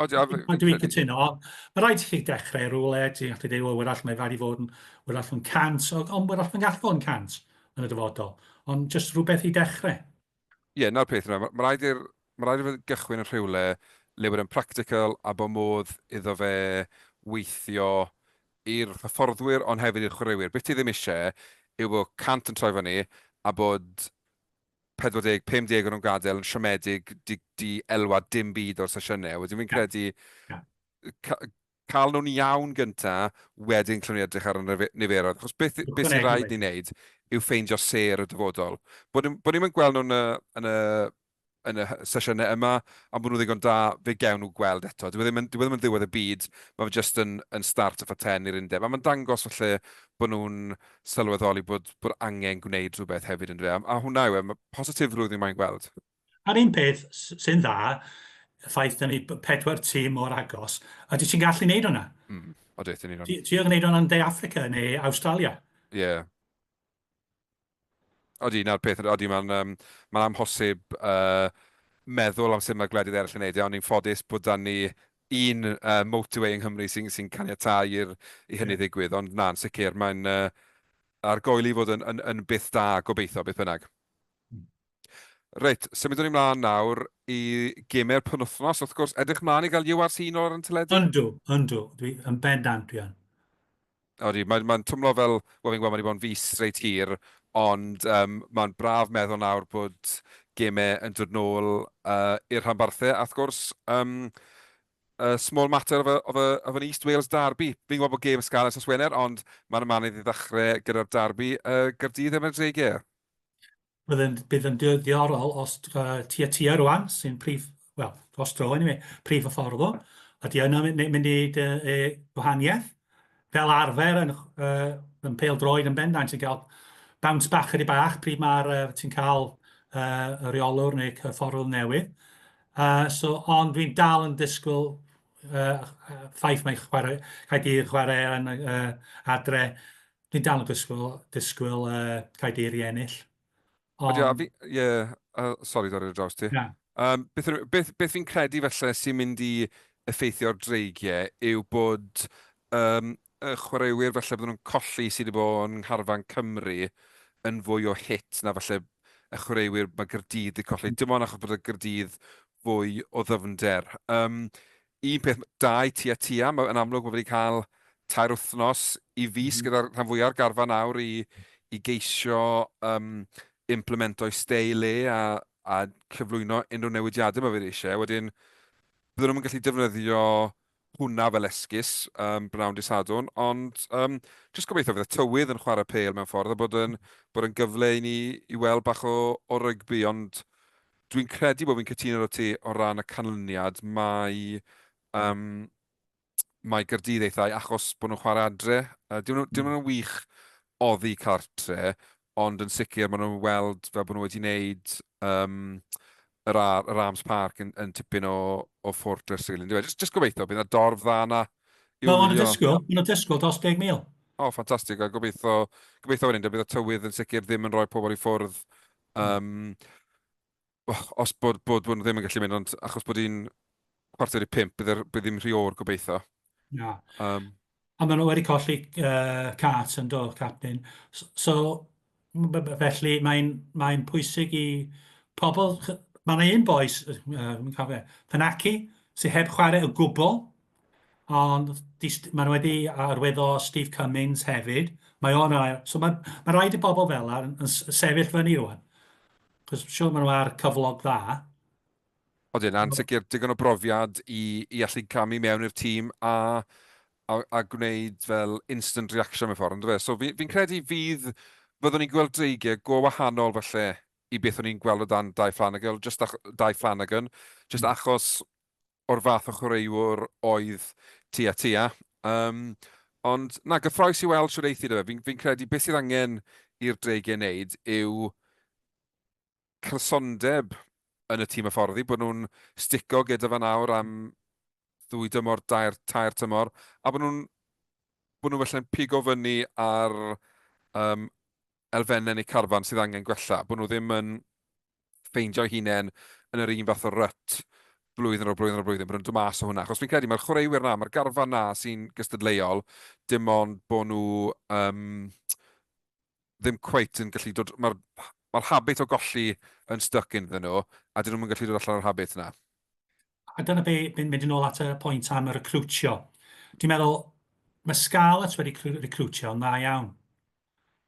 O, di, a dwi'n cytuno, mae rhaid i chi dechrau rhywle, ti'n gallu dweud, wel, wrach mae rhaid i fod yn, wrach yn cant, ond wrach mae'n gallu fod yn cant yn y dyfodol. Ond just rhywbeth i dechrau. Ie, 'na'r peth yna. Mae rhaid i'r... Mae rhaid iddo fe gychwyn yn rhywle le bod e'n practical a bod modd iddo fe weithio i'r hyfforddwyr ond hefyd i'r chwaraewyr. Beth ti ddim eisiau yw bod 100 yn troi fyny a bod 40, 50 o'n nhw'n gadael yn siomedig, 'di, 'di elwa dim byd o'r sesiynau. Wedyn fi'n credu Cael nhw'n iawn gynta, wedyn clwn ni edrych ar y niferoedd. Achos beth, beth sy'n rhaid ni wneud yw ffeindio sêr y dyfodol. Bod, bod ni'n gweld nhw'n y, yn y, yn y sesiynau yma, a bod nhw ddigon da, fe gewn nhw gweld eto. Dyw e ddim yn, dyw e ddim yn ddiwedd y byd, mae fe jyst yn, yn start off a ten i'r undeb. A mae'n dangos falle bod nhw'n sylweddoli bod, bod angen gwneud rhywbeth hefyd yn dweud. A, a hwnna yw e, mae positifrwydd ni'n mae'n gweld. A'r un peth sy'n dda, y ffaith da ni pedwar tîm mor agos, ydy ti'n gallu neud hwnna. Odi, yn union. Ti'n gwneud hwnna'n De Affrica neu Awstralia. Ie. Yeah. Odi, na'r peth, odi, mae'n um, ma amhosib meddwl am sut mae gwledydd eraill yn neud e, ond ni'n ffodus bod dan ni un motorway yng Nghymru sy'n sy caniatáu i'r, i hynny yeah. ddigwydd, ond na'n sicr, mae'n argoeli fod yn, yn, yn byth da, gobeithio, beth bynnag. Reit, symudwn ni mlaen nawr i gemau'r penwythnos. Wrth gwrs, edrych mlaen i gael URC nôl ar y teledu? Yndw, yndw. Dwi yn bendant dwi yn. Odi, mae'n mae twmlo fel, wel fi'n gweld mae wedi bod yn fis reit hir, ond um, mae'n braf meddwl nawr bod gemau yn dod nôl i'r rhanbarthau. A wrth gwrs, um, a small matter of, a, of, a, of an East Wales derby. Fi'n gwybod bod gêm Scarlets nos Wener, ond mae'n yma i ddechrau gyda'r derby Gaerdydd efo'r Dreigiau. Bydd yn, bydd yn diddorol os tua tua rwan, sy'n prif, wel, dros dro anyway, prif hyfforddwr, ydy yna mynd, mynd i wneud gwahaniaeth. Fel arfer yn, yn pêl droed yn bendant, ti'n cael bounce back chydig bach pryd mae'r uh, ti'n cael y rheolwr neu cyfforddwr newydd. So, ond dwi'n dal yn disgwyl ffaith mae chwarae, Caerdydd chwarae yn adre, Dwi'n dal yn disgwyl, disgwyl Caerdydd i ennill. Ond... Ydy, a fi, ie, yeah, sori dorri ar draws ti. Na. Beth, beth, beth fi'n credu falle sy'n mynd i effeithio'r dreigiau yw bod um, y chwaraewyr falle bydden nhw'n colli sydd wedi bod yn ngharfan Cymru yn fwy o hit na falle y chwaraewyr mae Gaerdydd wedi colli. Dim ond achos bod y Gaerdydd fwy o ddyfnder. Um, Un peth da i ti a Tia, mae, yn amlwg mae wedi cael tair wythnos i fis mm. gyda'r rhan fwyaf o'r garfan nawr i, i geisio um, implemento'i steil e a, a cyflwyno unrhyw newidiadau mae fe eisiau. Wedyn, bydden nhw'n gallu defnyddio hwnna fel esgus um, bnawn di Sadwrn, ond um, jyst gobeithio fydd y tywydd yn chwarae pêl mewn ffordd a bod yn, bod yn gyfle i ni i weld bach o, o rygbi, ond Dwi'n credu bod fi'n cytuno 'da ti o ran y canlyniad. Mae, um, mae Gaerdydd eithaf achos bod nhw'n chwarae adre. Dim nhw, dim nhw'n wych oddi cartre, ond yn sicr maen nhw'n weld fel bod nhw wedi wneud um, yr, ar, yr Arms Park yn, yn tipyn o, o fortress, really. Just, just gobeithio, bydd yna dorf dda yna. Wel, maen nhw'n disgwyl, maen nhw'n disgwyl dros 10,000. O, oh, ffantastig, a gobeithio, gobeithio wedyn, bydd y tywydd yn sicr ddim yn rhoi pobl i ffwrdd. Um, os bod, bod, bod nhw ddim yn gallu mynd, ond achos bod hi'n 4:45, bydd, er, bydd ddim rhy oer gobeithio. Na. A maen nhw wedi colli Cart yn do, captain. So, so felly mae'n mae pwysig i pobl... Mae yna un boes, uh, Fanaki, sydd heb chwarae o gwbl, Ond maen nhw wedi arwyddo Steve Cummings hefyd. Mae o'n ail. So mae, mae rhaid i bobl fel yna yn sefyll fyny rwan. Cos siwr maen nhw ar cyflog dda. Odyn, a'n sicr digon o brofiad i, i allu camu mewn i'r tîm a, a, a gwneud fel instant reaction mewn ffordd, ynddo fe? So fi'n fi credu fydd, fyddwn ni'n gweld dreigiau go wahanol falle i beth o'n i'n gweld o dan Dai Flanagan, just ach, Dai Flanagan, just achos o'r fath o chwaraewr oedd Tia Tia. Um, ond na, gyffroes i weld shwt eithi 'da fe. Fi'n fi credu beth sydd angen i'r Dreigiau wneud yw cysondeb yn y tîm hyfforddi, bod nhw'n stico gyda fe nawr am ddwy dymor, dair, tair tymor, a bod nhw'n bod nhw felly'n pigo fyny ar um, elfennau neu carfan sydd angen gwella, bod nhw ddim yn ffeindio'u hunain yn yr un fath o rut blwyddyn ar ôl blwyddyn ar ôl blwyddyn, bod nhw'n dod mas o hwnna. Achos fi'n credu mae'r chwaraewyr 'na, mae'r garfan 'na sy'n gystadleuol, dim ond bod nhw um, ddim cweit yn gallu dod... Mae'r mae habit o golli yn stuck ynddyn nhw, a dyn nhw'n gallu dod allan o'r habit yna. A dyna be, mynd yn ôl at y pwynt am y recrwtio. Dwi'n meddwl, mae Scarlets wedi recrwtio yn dda iawn.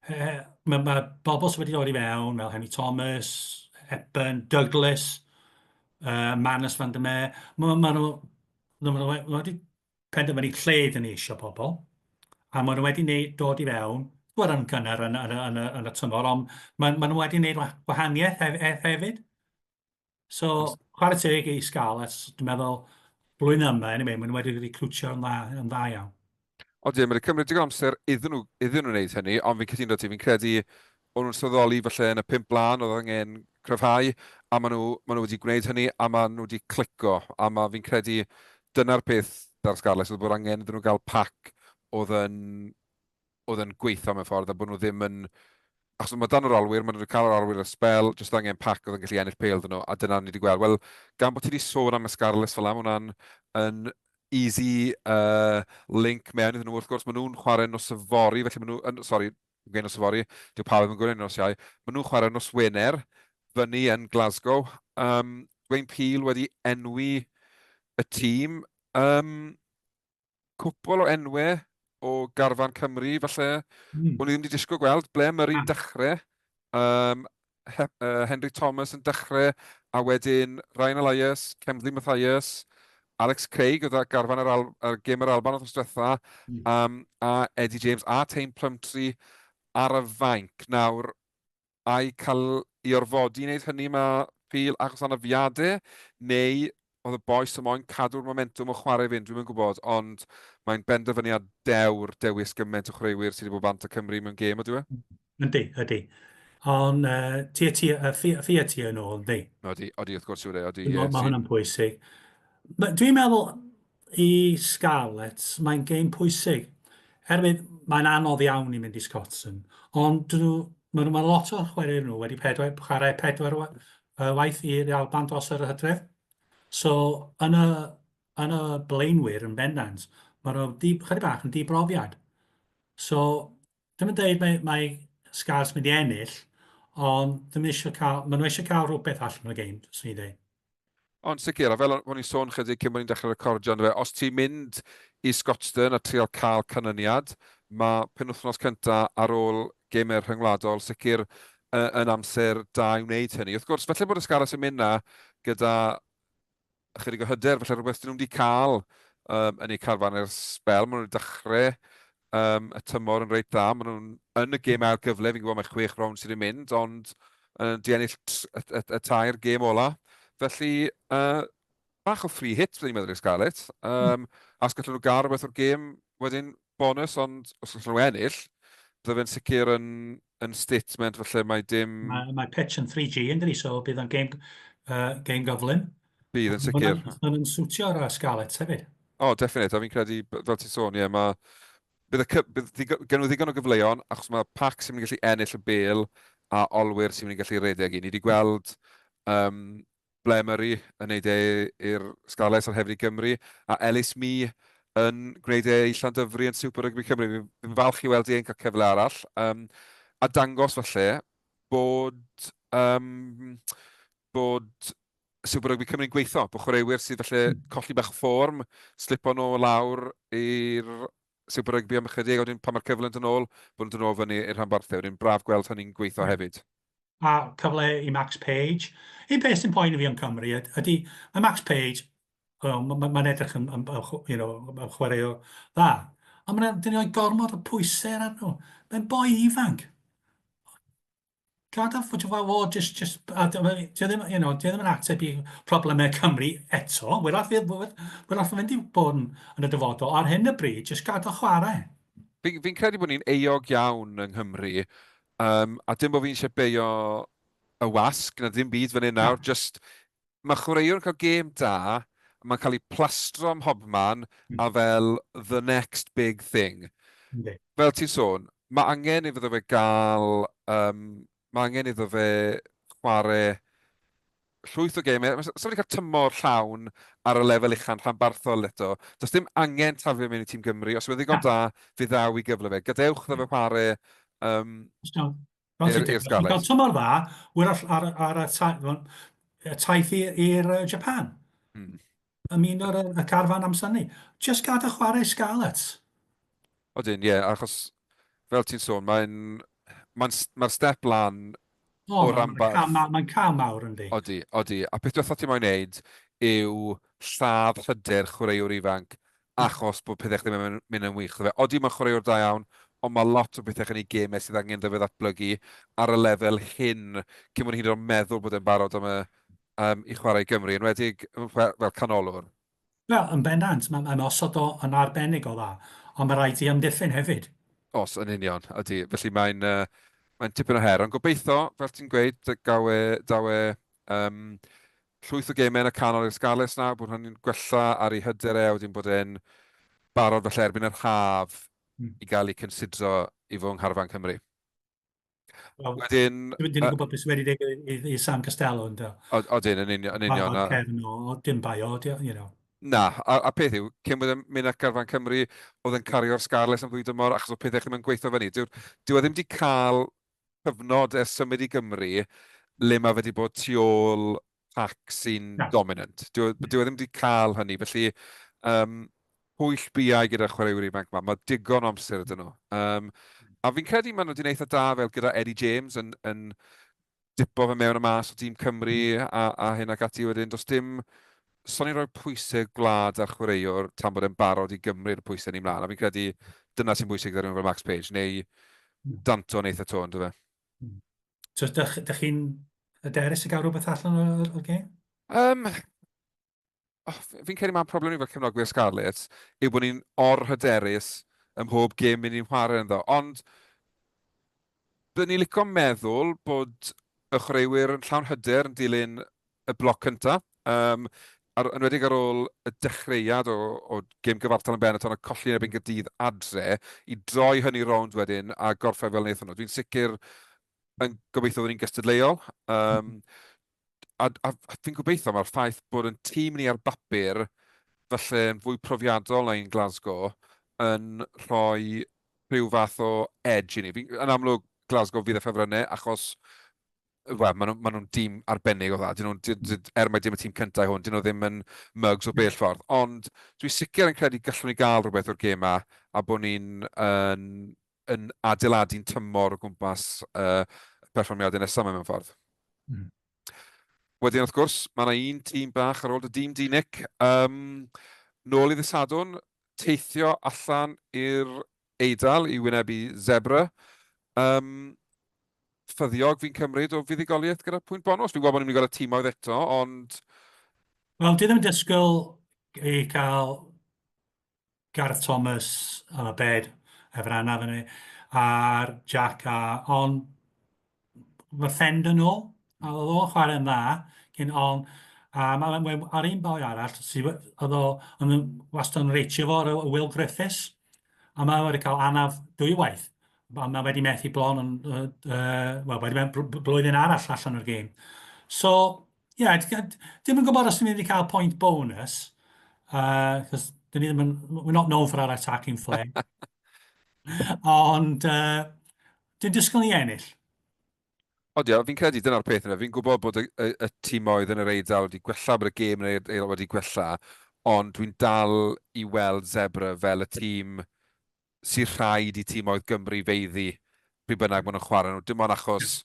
Mae, mae bobl sydd wedi dod i fewn, fel Henry Thomas, Hepburn, Douglas, Manus van der Meer, mae ma nhw, ma nhw wedi penderfynu lle ydyn ni eisiau pobl, a maen nhw wedi neud, dod i fewn, gwybod yn gynnar yn, yn, yn, yn, yn y tymor, ond maen, maen nhw wedi gwneud gwahaniaeth hef, hef, hefyd. So, chwarae teg i Scarlets, dwi'n meddwl, blwyddyn yma, anyway, maen nhw wedi recrwtio yn dda, yn dda iawn. Ond ie, mae wedi cymryd digon amser iddyn nhw, iddyn nhw wneud hynny, ond fi'n cytuno ti, fi'n credu o'n nhw'n sylweddoli falle yn y pump blaen oedd angen cryfhau, a maen nhw, maen nhw wedi gwneud hynny, a maen nhw wedi clico, a ma, fi'n credu dyna'r peth 'da'r Scarlets, oedd bod angen iddyn nhw gael pac oedd yn, oedd yn gweithio mewn ffordd, a bod nhw ddim yn... Achos mae dan yr olwyr, maen nhw wedi cael yr olwyr y sbel, jyst angen pac oedd yn gallu ennill pêl iddyn nhw, a dyna ni wedi gweld. Wel, gan bod ti wedi sôn am y Scarlets fel 'na, mae hwnna'n yn easy uh, link mewn iddyn nhw. Wrth gwrs, maen nhw'n chwarae nos yfory, felly maen nhw... Yn, sorry, Dwi'n gweud nos yfory, dyw pawb ddim yn gwneud nos Iau. Maen nhw'n chwarae nos Wener, fyny yn Glasgow. Um, Dwayne Peel wedi enwi y tîm. Um, cwpl o enwau o garfan Cymru, falle. O'n i ddim wedi disgwyl gweld Blair Murray'n ah. dechrau. Um, He uh, Henry Thomas yn dechrau, a wedyn Ryan Elias, Kemsley Mathias, Alex Craig oedd ar garfan yr, Al ar gêm yr Alban wythnos diwetha, um, a Eddie James a Taine Plumtree ar y fainc. Nawr, ai cael ei orfodi i wneud hynny mae Peel achos anafiadau, neu oedd y bois yn moyn cadw'r momentwm o chwarae i fynd, dwi'm yn gwybod, ond mae'n benderfyniad dewr dewis gymaint o chwaraewyr sydd wedi bod bant â Cymru mewn gêm, ydyw e? Yndi, ydy. Ond uh, ti a ti, uh, fi, fi a ti yn ôl, yndi? Odi, odi, wrth gwrs yw e, odi. Mae ma hwnna'n pwysig. Dwi'n meddwl i Scarlets, mae'n gêm pwysig. Herwydd mae'n anodd iawn i mynd i Scotland, ond dyn nhw, mae, ma lot o chwaraewyr nhw wedi pedwar, chwarae pedwar waith i'r Alban dros yr hydref. So, yn y, yn y blaenwyr yn bendant, mae nhw di, chydig bach yn dibrofiad. So, ddim yn dweud mae, mae Scarlets mynd i ennill, ond ddim eisiau cael, maen nhw eisiau cael rhywbeth allan o'r gêm, swn i'n dweud. Ond sicr, a fel o'n i'n sôn chydig cyn bod ni'n dechrau recordio, on'd yfe, os ti'n mynd i Scotstoun a trial cael canlyniad, mae penwythnos cynta ar ôl gemau rhyngwladol sicr yn amser da i wneud hynny. Wrth gwrs, falle bod y Scarlets yn mynd 'na gyda ychydig o hyder, falle rhywbeth dyn nhw'm 'di cael um, yn eu carfan ers sbel. Maen nhw wedi dechrau um, y tymor yn reit dda. Maen nhw'n yn y gêm ail gyfle, fi'n gwybod mae chwech rownd sydd yn mynd, ond uh, di ennill y, y, y tair gêm ola. Felly, uh, bach o free hit, byddwn i'n meddwl i'r Scarlets. Um, a os gallen nhw gael rhywbeth o'r gêm, wedyn bonus, ond os gallen nhw ennill, bydde fe'n sicr yn, yn statement falle mae dim... Mae, mae pitch yn 3G yn dydi, so bydd o'n game, uh, game gyflym. Bydd yn sicr. Mae'n yn swtio'r Scarlets hefyd. O, oh, definite, a fi'n credu, fel ti'n sôn, ie, mae... Bydd y, bydd gen nhw ddigon o gyfleon, achos mae pac sy'n mynd i gallu ennill y bêl a olwyr sy'n mynd i gallu redeg i. Ni wedi gweld um, Blair Murray yn neud e i'r Scarlets ond hefyd i Gymru, a Ellis Mee yn gwneud e i Llandyfri yn Super Rygbi Cymru. Fi'n fi falch i weld e'n cael cyfle arall. Um, a dangos falle bod, um, bod Super Rygbi Cymru'n gweithio, bod chwaraewyr sydd falle hmm. colli bach o fform, slipo nhw lawr i'r Super Rygbi am ychydig, a wedyn pan mae'r cyfle yn dod nôl, bod nhw'n dod nôl fyny i'r rhanbarthau. Wedyn braf gweld hynny'n gweithio hefyd. A cyfle i Max Page. Un peth sy'n poeni fi yn Cymru ydy, mae Max Page, well, mae'n ma, ma edrych yn, yn, you know, yn chwaraewr dda, ond mae'n dyn ni gormod o pwysau ar nhw. Mae'n boi ifanc. Gad off fod o just, just, a dio ddim, you know, dio ddim yn ateb i problemau Cymru eto. Wyrach fydd, wyrach fydd mynd i bod yn, yn y dyfodol. Ar hyn y bryd, just gad o chwarae. Fi'n fi credu bod ni'n euog iawn yng Nghymru, um, a dim bod fi'n eisiau beio y wasg na ddim byd fan hyn nawr, just mae chwaraewr yn cael gêm da, mae'n cael ei plastro ym mhobman a fel the next big thing. Yndi. Fel ti'n sôn, mae angen iddo fe gael, um, mae angen iddo fe chwarae llwyth o gemau. Mae wedi cael tymor llawn ar y lefel ucha'n rhanbarthol eto. Does dim angen taflu mewn i tîm Gymru. Os yw'n ddigon da, fe ddaw i gyfle fe. Gadewch iddo fe chwarae um, Fel ti'n dweud, chi'n cael tymor dda, wyrach ar, ar y, ta y taith i'r Japan. Mm. Ymuno ar y carfan amser ni. Just gad y chwarae Scarlets. Odyn, ie, yeah, achos fel ti'n sôn, mae'n mae'n mae'r step lan o, o ranbarth. Mae'n ma, ma cam mawr yndi. Odi, odi. A peth diwethaf ti'n moyn neud yw lladd hyder chwaraewr ifanc. achos bod pethau ddim yn mynd yn wych. Fe. Odi, mae'n chwaraewr da iawn, ond mae lot o bethau yn ei gemau sydd angen iddo fe ddatblygu ar y lefel hyn cyn bod hyd yn oed meddwl bod e'n barod am y, i chwarae i Gymru, enwedig fel, fel canolwr. Wel, yn bendant, mae'n mae osod o yn arbennig o dda, ond mae rhaid i amddiffyn hefyd. Os, yn union, ydy. Felly mae'n uh, mae tipyn o her. Ond gobeithio, fel ti'n gweud, gaw e, daw e um, llwyth o gemau yn y canol i'r Scarlets nawr, bod hynny'n gwella ar ei hyder e, a wedyn bod e'n barod falle erbyn yr haf i gael ei considro i fod yng ngharfan Cymru. Wel, wedyn... Dwi'n uh, gwybod beth sydd wedi digwydd i, i Sam Costello, ynddo? Odyn, yn union. Yn union. Mae cefn o, dim bai o, you know. Na, a, a peth yw, cyn bod e'n mynd at garfan Cymru, oedd e'n cario'r Scarlets am ddwy dymor, achos oedd pethau ddim yn gweithio fyny. Dyw, dyw e ddim wedi cael cyfnod ers symud i Gymru le mae fe wedi bod tu ôl pac sy'n no. dominant. Dyw, e, dyw e ddim wedi cael hynny, felly um, pwyll biau gyda'r chwaraewyr ifanc yma. Mae digon o amser ydyn nhw. Um, a fi'n credu maen nhw wedi gwneud eitha da fel gyda Eddie James yn, yn dipo fe mewn a mas o dîm Cymru a, a hyn ac ati wedyn. Does dim... So ni'n rhoi pwysau gwlad ar chwaraewr tan bod e'n barod i gymryd y pwysau ni mlaen. A fi'n credu dyna sy'n bwysig gyda rhywun fel Max Page, neu hmm. Danto yn eitha to, ynddo fe. Hmm. So, dych, dych chi'n hyderus i gael rhywbeth allan o'r, o'r gêm? Um, oh, fi'n credu mae'n problem ni fel cefnogwyr Scarlets yw bod ni'n or-hyderus ym mhob gêm ni'n chwarae ynddo. Ond byddwn ni'n licio meddwl bod y chwaraewyr yn llawn hyder yn dilyn y bloc cyntaf. Um, ar, enwedig ar ôl y dechreuad o, o gêm gyfartal yn Benetton a colli yn erbyn Gaerdydd adre, i droi hynny rownd wedyn a gorffen fel wnaethon nhw. Dwi'n sicr yn gobeithio fod ni'n gystadleuol. Um, a, a, a fi'n gobeithio mae'r ffaith bod yn tîm ni ar bapur falle yn fwy profiadol na un Glasgow yn rhoi rhyw fath o edge i ni. Fi'n, yn amlwg, Glasgow fydd y ffefrynnau, achos wel, maen nhw'n ma nhw dîm arbennig o dda. Dyn nhw, er mai dim y tîm cyntaf hwn, dyn nhw ddim yn mugs o bell ffordd. Ond dwi sicr yn credu gallwn ni gael rhywbeth o'r gêm ma a bod ni'n yn, yn adeiladu'n tymor o gwmpas uh, perfformiadau nesaf mewn ffordd. Wedyn, wrth gwrs, mae yna un tîm bach ar ôl dy dîm di, Nick. Um, nôl i ddydd Sadwrn, teithio allan i'r Eidal i wynebu Zebra. Um, ffyddiog fi'n cymryd o fuddugoliaeth gyda pwynt bonws. Fi'n gwybod bod ni'n mynd i gweld y tîmoedd eto, ond... Wel, dwi ddim yn disgwyl i cael Gareth Thomas am y bed efo'r anaf yn ei, a'r Jack a, ond mae Fender nôl, a oedd o'n chwarae'n dda, cyn ond, a mae, mae, ar un boi arall, sydd, oedd o yn wastad yn reitio fo, ar Will Griffiths, a mae wedi cael anaf dwywaith, a mae wedi methu blon yn, uh, uh, well, wedi methu blwyddyn arall allan o'r gêm. So, Ie, yeah, dim yn gwybod os ni'n mynd i cael point bonus, uh, cos dyn ni ddim yn, we're not known for our attacking flair. Ond uh, dwi'n disgwyl ni ennill. Ond ie, fi'n credu dyna'r peth yna. Fi'n gwybod bod y, y, y timoedd yn yr Eidal wedi gwella, bod y gêm yn yr Eidal wedi gwella, ond dwi'n dal i weld Zebra fel y tîm sy'n rhaid i timoedd Gymru feiddi pryd bynnag maen nhw'n chwarae nhw. Dim ond achos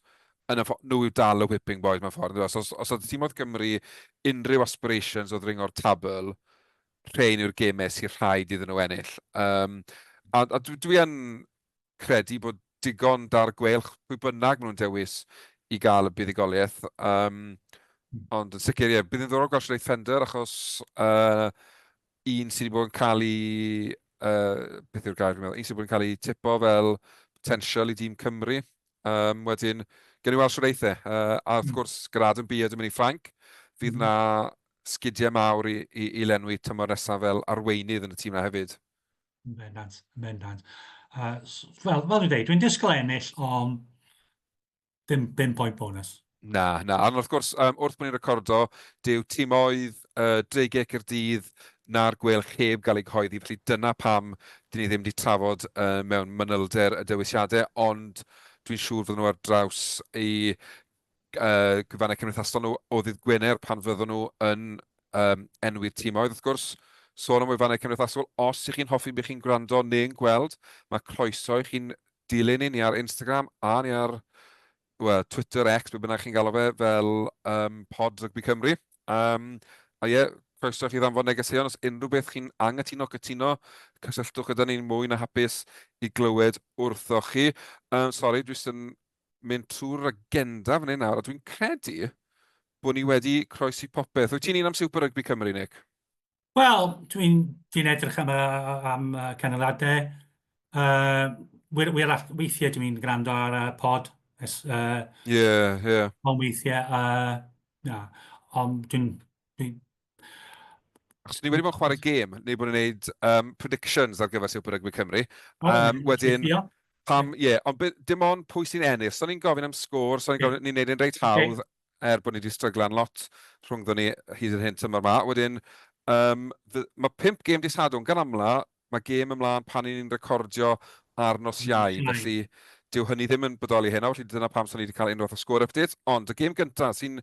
yn y nhw yw dal y whipping boys mewn ffordd. Os, os, os oedd timoedd Gymru unrhyw aspirations o ddringo'r tabl, rhain yw'r gemau sy'n rhaid iddyn nhw ennill. Um, a, a dwi, dwi yn credu bod digon da'r gweilch pwy bynnag maen nhw'n dewis i gael y buddugoliaeth. Um, ond yn sicr, ie, bydd yn ddiddorol gweld Sinead Fender achos uh, un sydd wedi bod yn cael ei, uh, beth yw'r gair fi'n meddwl, un sydd wedi bod yn cael ei tipo fel potential i dîm Cymru. Um, wedyn, gen i weld shwt eith e. Uh, a wrth hmm. gwrs, gyda Adam Beard yn mynd i Ffrainc, fydd mm. na sgidiau mawr i, i, i lenwi tymor nesaf fel arweinydd yn y tîm na hefyd. Yn bendant, yn bendant. Uh, fel, fel dwi'n dweud, dwi'n disgwyl ennill, ond Dim, dim point bonus. Na, na. Ond wrth gwrs, um, wrth bod ni'n recordo, dyw timoedd uh, Dreigiau Caerdydd na'r Gweilch heb gael eu cyhoeddi, felly dyna pam dyn ni ddim wedi trafod uh, mewn manylder y dewisiadau, ond dwi'n siŵr fydden nhw ar draws eu uh, gwefannau cymdeithasol nhw o ddydd Gwener pan fyddwn nhw yn um, enwi'r timoedd, wrth gwrs. Sôn am wefannau cymdeithasol, os ych chi'n hoffi beth chi'n gwrando neu'n gweld, mae croeso i chi'n dilyn ni ar Instagram a ni ar well, Twitter, X, be bynnag chi'n galw fe, fel um, Pod Rygbi Cymru. Um, a ie, Croeso i chi ddanfon negeseuon os unrhyw beth chi'n anghytuno, cytuno, cysylltwch gyda ni'n mwy na hapus i glywed wrthoch chi. Um, sori, dwi jyst yn mynd trwy'r agenda fan hyn nawr, a dwi'n credu bod ni wedi croesi popeth. Wyt ti'n un am Super Rugby Cymru, Nick? Wel, dwi'n dwi edrych am, am canlyniadau. Uh, wir, wir, weithiau dwi'n gwrando ar y pod. Ie, yeah, ie. Yeah. Ond weithiau, na, ond dwi'n dwi... Achos ni wedi bod yn chwarae gêm, neu bod yn gwneud predictions ar gyfer Super Rugby Cymru. Um, wedyn, pam, ie, yeah, ond dim ond pwy sy'n ennill. So ni'n gofyn am sgôr, so ni'n gofyn, ni'n neud yn reit hawdd, er bod ni wedi stryglan lot rhwngddo ni hyd yn hyn tymor ma. Wedyn, um, mae pump gêm di Sadwrn, gan amla, mae gêm ymlaen pan ni'n recordio ar nos Iau, felly dyw hynny ddim yn bodoli heno, felly dyna pam so ni wedi cael unrhyw fath o sgôr update. Ond y gêm gyntaf sy'n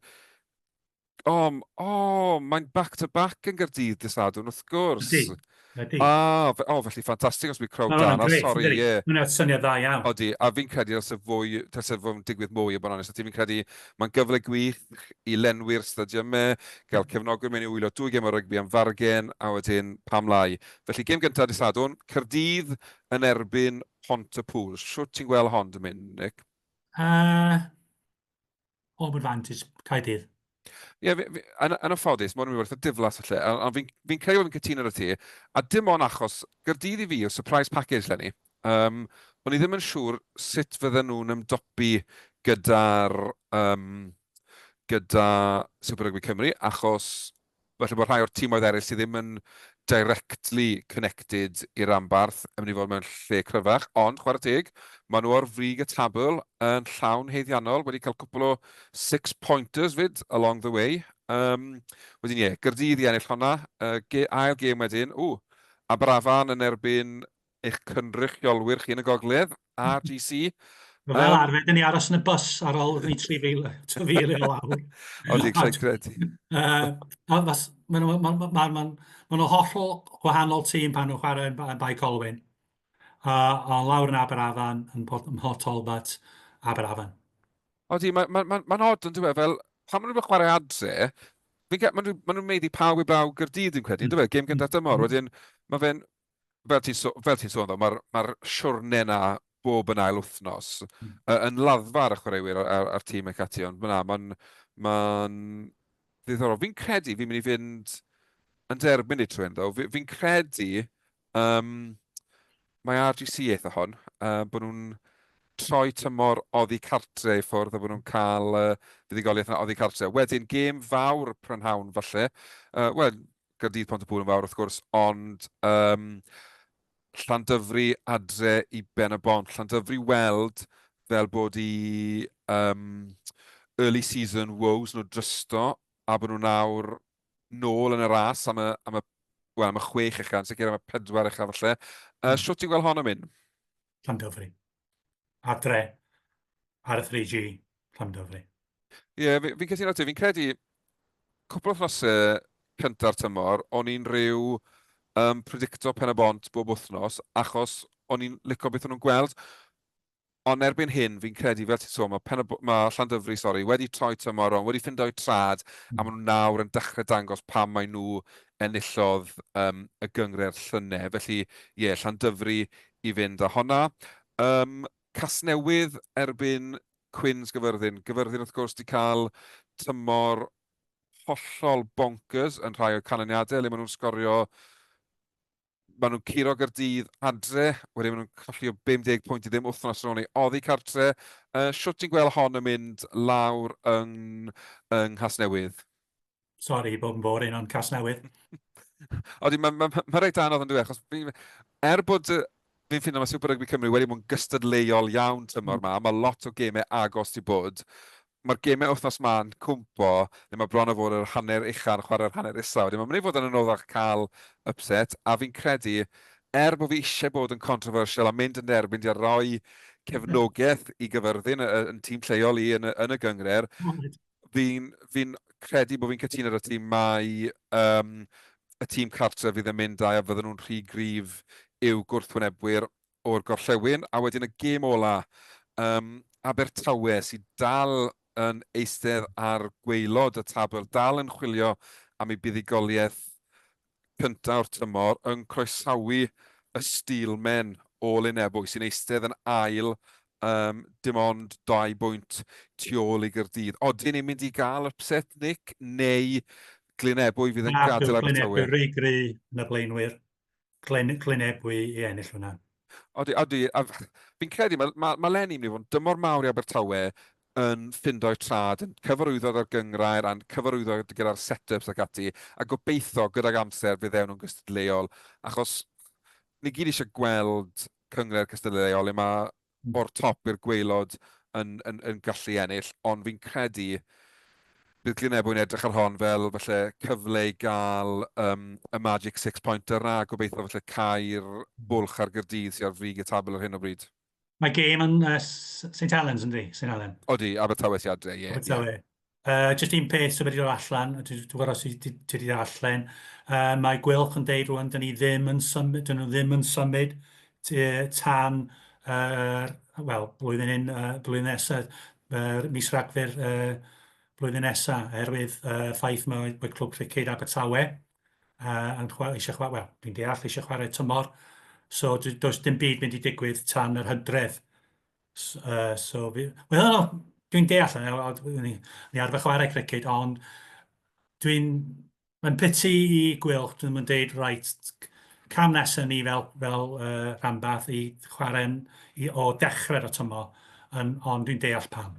O, o, mae'n back to back yn Gaerdydd dydd Sadwrn, wrth gwrs. Ydy, ydy. Ah, fe, o, felly ffantastig os bydd crowd da yna, sori, ie. Yeah. Mae'n syniad dda iawn. Odi, a fi'n credu os y fwy, tase fo'n digwydd mwy, o bod yn onest, fi'n credu mae'n gyfle gwych i lenwi'r stadiymau, gael mm. cefnogwyr mewn i wylio dwy gêm o rygbi am fargen, a wedyn pam lai. Felly, gêm gyntaf dydd Sadwrn, Caerdydd yn erbyn Pont-y-pŵl. Shwt ti'n gweld hon 'di mynd, Nick? Home advantage, Caerdydd. Ie, yeah, yn, yn anffodus, mae'n mynd i diflas falle, ond fi'n fi credu bod fi'n cytuno â ti, a dim ond achos, Gaerdydd i fi yw surprise package 'leni. O'n i ddim yn siŵr sut fydden nhw'n ymdopi gyda'r um, gyda Super Rugby Cymru, achos falle bod rhai o'r timoedd eraill sydd ddim yn directly connected i'r ranbarth yn mynd i fod mewn lle cryfach, ond chwarae teg, maen nhw ar frig y tabl yn llawn haeddiannol, wedi cael cwpl o six-pointers 'fyd along the way. Um, wedyn ie, Gaerdydd i ennill honna. Uh, ge ail gêm wedyn, ww, Aberafan yn erbyn eich cynrychiolwyr chi yn y gogledd, RGC. Fel um, arfer, dyn ni aros yn y bus ar ôl ni 3 fil, 3 fil i lawr. Odi, credu credu. Maen nhw ma, ma, ma, ma, ma nhw hollol gwahanol tîm pan nhw'n chwarae yn, yn Bae Colwyn. A lawr yn Aberafan, yn Port, yn Port Talbot, Aberafan. Odi, mae'n ma, ma, ma odd yn dweud, fel, pan maen nhw'n chwarae adre, fi'n maen nhw'n ma nhw maeddu pawb i blaw Gaerdydd, dwi'n credu, mm. dweud, gêm gyntaf tymor, mm. wedyn mae fe'n, fel ti'n so, fel ti sôn ddo, mae'r ma siwrne na bob yn ail wythnos yn laddfa ar y chwaraewyr a'r, ar tîm ac ati, ond na, mae'n ma ddiddorol. Fi'n credu fi'n mynd i fynd yn derbyn i trwy'n ddo. Fi'n fi credu mae RGC eitha hon, bod nhw'n troi tymor oddi cartre i ffwrdd a bod nhw'n cael fuddugoliaeth yna oddi cartre. Wedyn, gêm fawr prynhawn falle. Wel, Gaerdydd Pont-y-pŵl yn fawr wrth gwrs, ond um, Llandyfri adre i Ben y Bont. Llandyfri weld fel bod i um, early season woes nhw drysto a bod nhw nawr nôl yn y ras am y, am y, well, am y chwech ucha, yn sicr am y pedwar ucha falle. Shwt ti'n gweld hon yn mynd? Llandyfri. Adre, ar y 3G, Llandyfri. Ie, yeah, fi'n fi cytuno ti. Fi'n credu cwpl o wythnosau cynta'r tymor, o'n i'n rhyw predicto Pen y Bont bob wythnos, achos o'n i'n licio beth o'n nhw'n gweld. Ond erbyn hyn, fi'n credu, fel ti'n sôn, mae, Pen y, mae Llandyfri, sori, wedi troi tymor rownd, wedi ffindo'u trad, a maen nhw nawr yn dechrau dangos pam mae nhw enillodd y gynghrair llynedd. Felly, ie, yeah, Llandyfri i fynd â honna. Casnewydd erbyn Cwins Gyfyrddin. Gyfyrddin, wrth gwrs, 'di cael tymor hollol bonkers yn rhai o'r canlyniadau, le maen nhw'n sgorio... Maen nhw'n curo Gaerdydd adre, wedyn maen nhw'n colli o 50 pwynt i ddim wythnos ar ôl 'ny oddi cartre. Shwt ti'n gweld hon yn mynd lawr yng, yng Nghasnewydd? Sori i bod yn boring, ond Casnewydd. Odi, mae'n ma, ma, ma reit anodd yn dweud, achos fi, er bod fi'n ffindo mae Super Rugby Cymru wedi bod yn gystadleuol iawn tymor ma, mae lot o gemau agos 'di bod, mae'r gemau wythnos ma'n cwmpo, neu mae bron o fod yr hanner ucha yn chwarae'r hanner isa, wedyn mae'n mynd i fod yn anoddach cael upset, a fi'n credu, er bod fi eisiau bod yn controversial a mynd yn derbyn di a roi cefnogaeth i Gyfyrddin, yn tîm lleol i yn y, yn y gynghrair, fi'n fi credu bod fi'n cytuno â ti mai y tîm cartref fydd yn mynd â a fydden nhw'n rhy gryf i'w gwrthwynebwyr o'r gorllewin. A wedyn y gêm ola, Abertawe sydd dal yn eistedd ar gwaelod y tabl, dal yn chwilio am eu buddugoliaeth. cyntaf o'r tymor yn croesawu y Steelmen o Lynebwy sy'n eistedd yn ail um, dim ond dau bwynt tu ôl i Gyrdydd. Odyn ni'n mynd i gael upset, Nick, neu Glynebwy fydd yn gadael Abertawe? Glynebwy rhy gry yn y blaenwyr. Glyn, Glynebwy i ennill hwnna. Odi, odi. A fi'n credu, mae, mae, mae Lenny mynd i fod yn dymor mawr i Abertawe yn ffindo'i trad, yn cyfarwyddo ar gynghrair a'n cyfarwyddo gyda'r set-ups ac ati, a gobeithio gydag amser fe ddewn nhw'n gystadleuol, achos ni gyd eisiau gweld cynghrair cystadleuol le mae o'r top i'r gwaelod yn, yn, yn gallu ennill, ond fi'n credu bydd Glynebwy'n edrych ar hon fel falle cyfle i gael um, y magic six pointer na, a gobeithio falle cau'r bwlch ar Gyrdydd sydd ar frig y tabl ar hyn o bryd. Mae gêm yn uh, St Helens yndi? St Helen. Odi, Abertawe sy'n adre, ie. Abertawe. Yeah. Just un peth sydd wedi dod allan, dwi'n gwybod os ti wedi darllen, mae Gweilch yn deud rwan, dyn ni ddim yn symud, dyn nhw ddim yn symud tan, uh, wel, blwyddyn un, blwyddyn nesaf, mis Rhagfyr blwyddyn nesaf, oherwydd ffaith mae, mae Clwb Criced Abertawe yn chwarae, eisiau chwarae, wel, dwi'n deall, eisiau chwarae tymor, so does dim byd mynd i digwydd tan yr hydref. So, fi, wel, no, dwi'n deall, ni, ni arfer chwarae criced, ond dwi'n, mae'n pity i Gweilch, dwi'n mynd deud, right, cam nesaf ni fel, fel rhanbarth i chwarae i, o dechrau'r tymor, yn, ond dwi'n deall pam.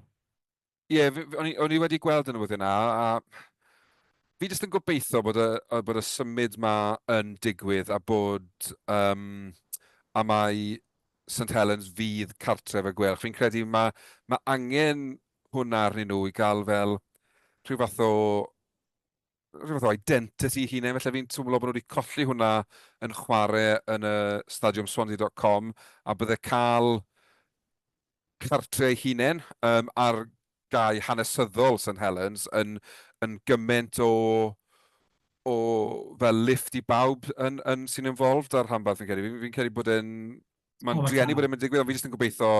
Ie, o'n i, o'n i wedi gweld y newyddion 'na, a fi jyst yn gobeithio bod y, bod y symud 'ma yn digwydd a bod, um, a mai St Helens fydd cartref y Gweilch. Fi'n credu mae, mae angen hwnna arnyn nhw i gael fel rhyw fath o rhyw fath o identity hunain, felly fi'n twmlo bod nhw wedi colli hwnna yn chwarae yn y stadiwm Swansea.com a bydde cael cartre eu hunain um, ar gae hanesyddol St Helens yn, yn gymaint o, o fel lift i bawb yn, yn, sy'n involved ar rhanbarth fi'n credu. Fi'n fi credu bod e'n... Mae'n oh, drueni bod e'n mynd digwydd, ond fi jyst yn gobeithio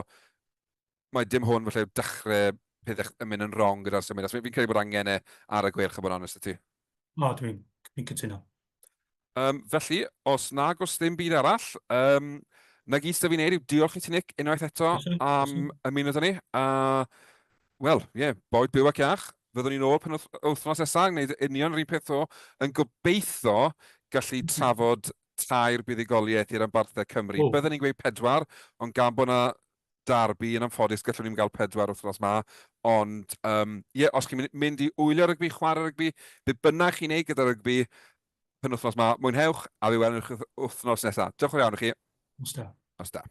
mae dim hwn falle dechrau pethau yn mynd yn wrong gyda'r symud. Fi'n credu bod angen e ar y Gweilch, a bod yn onest i ti. O, dwi'n dwi cytuno. Um, felly, os nag oes ddim byd arall, um, na gyd sydd fi'n neud yw diolch i ti, Nick, unwaith eto am ymuno â ni. A, wel, ie, yeah, boed byw ac iach. Fyddwn ni'n ôl pen wythnos nesaf, yn gwneud union yr un peth o, yn gobeithio gallu trafod tair buddugoliaeth i'r rhanbarthau Cymru. Oh. Byddwn ni'n gweud pedwar, ond gan bod yna derby, yn anffodus, gallwn ni'm gael pedwar wythnos 'ma. Ond, um, ie, os chi'n mynd i wylio rygbi, chwarae rygbi, be bynnag chi'n neud gyda rygbi, penwythnos 'ma, mwynhewch, a fi welwn chi wythnos nesaf. Diolch yn fawr iawn i chi. Nos da. Nos da.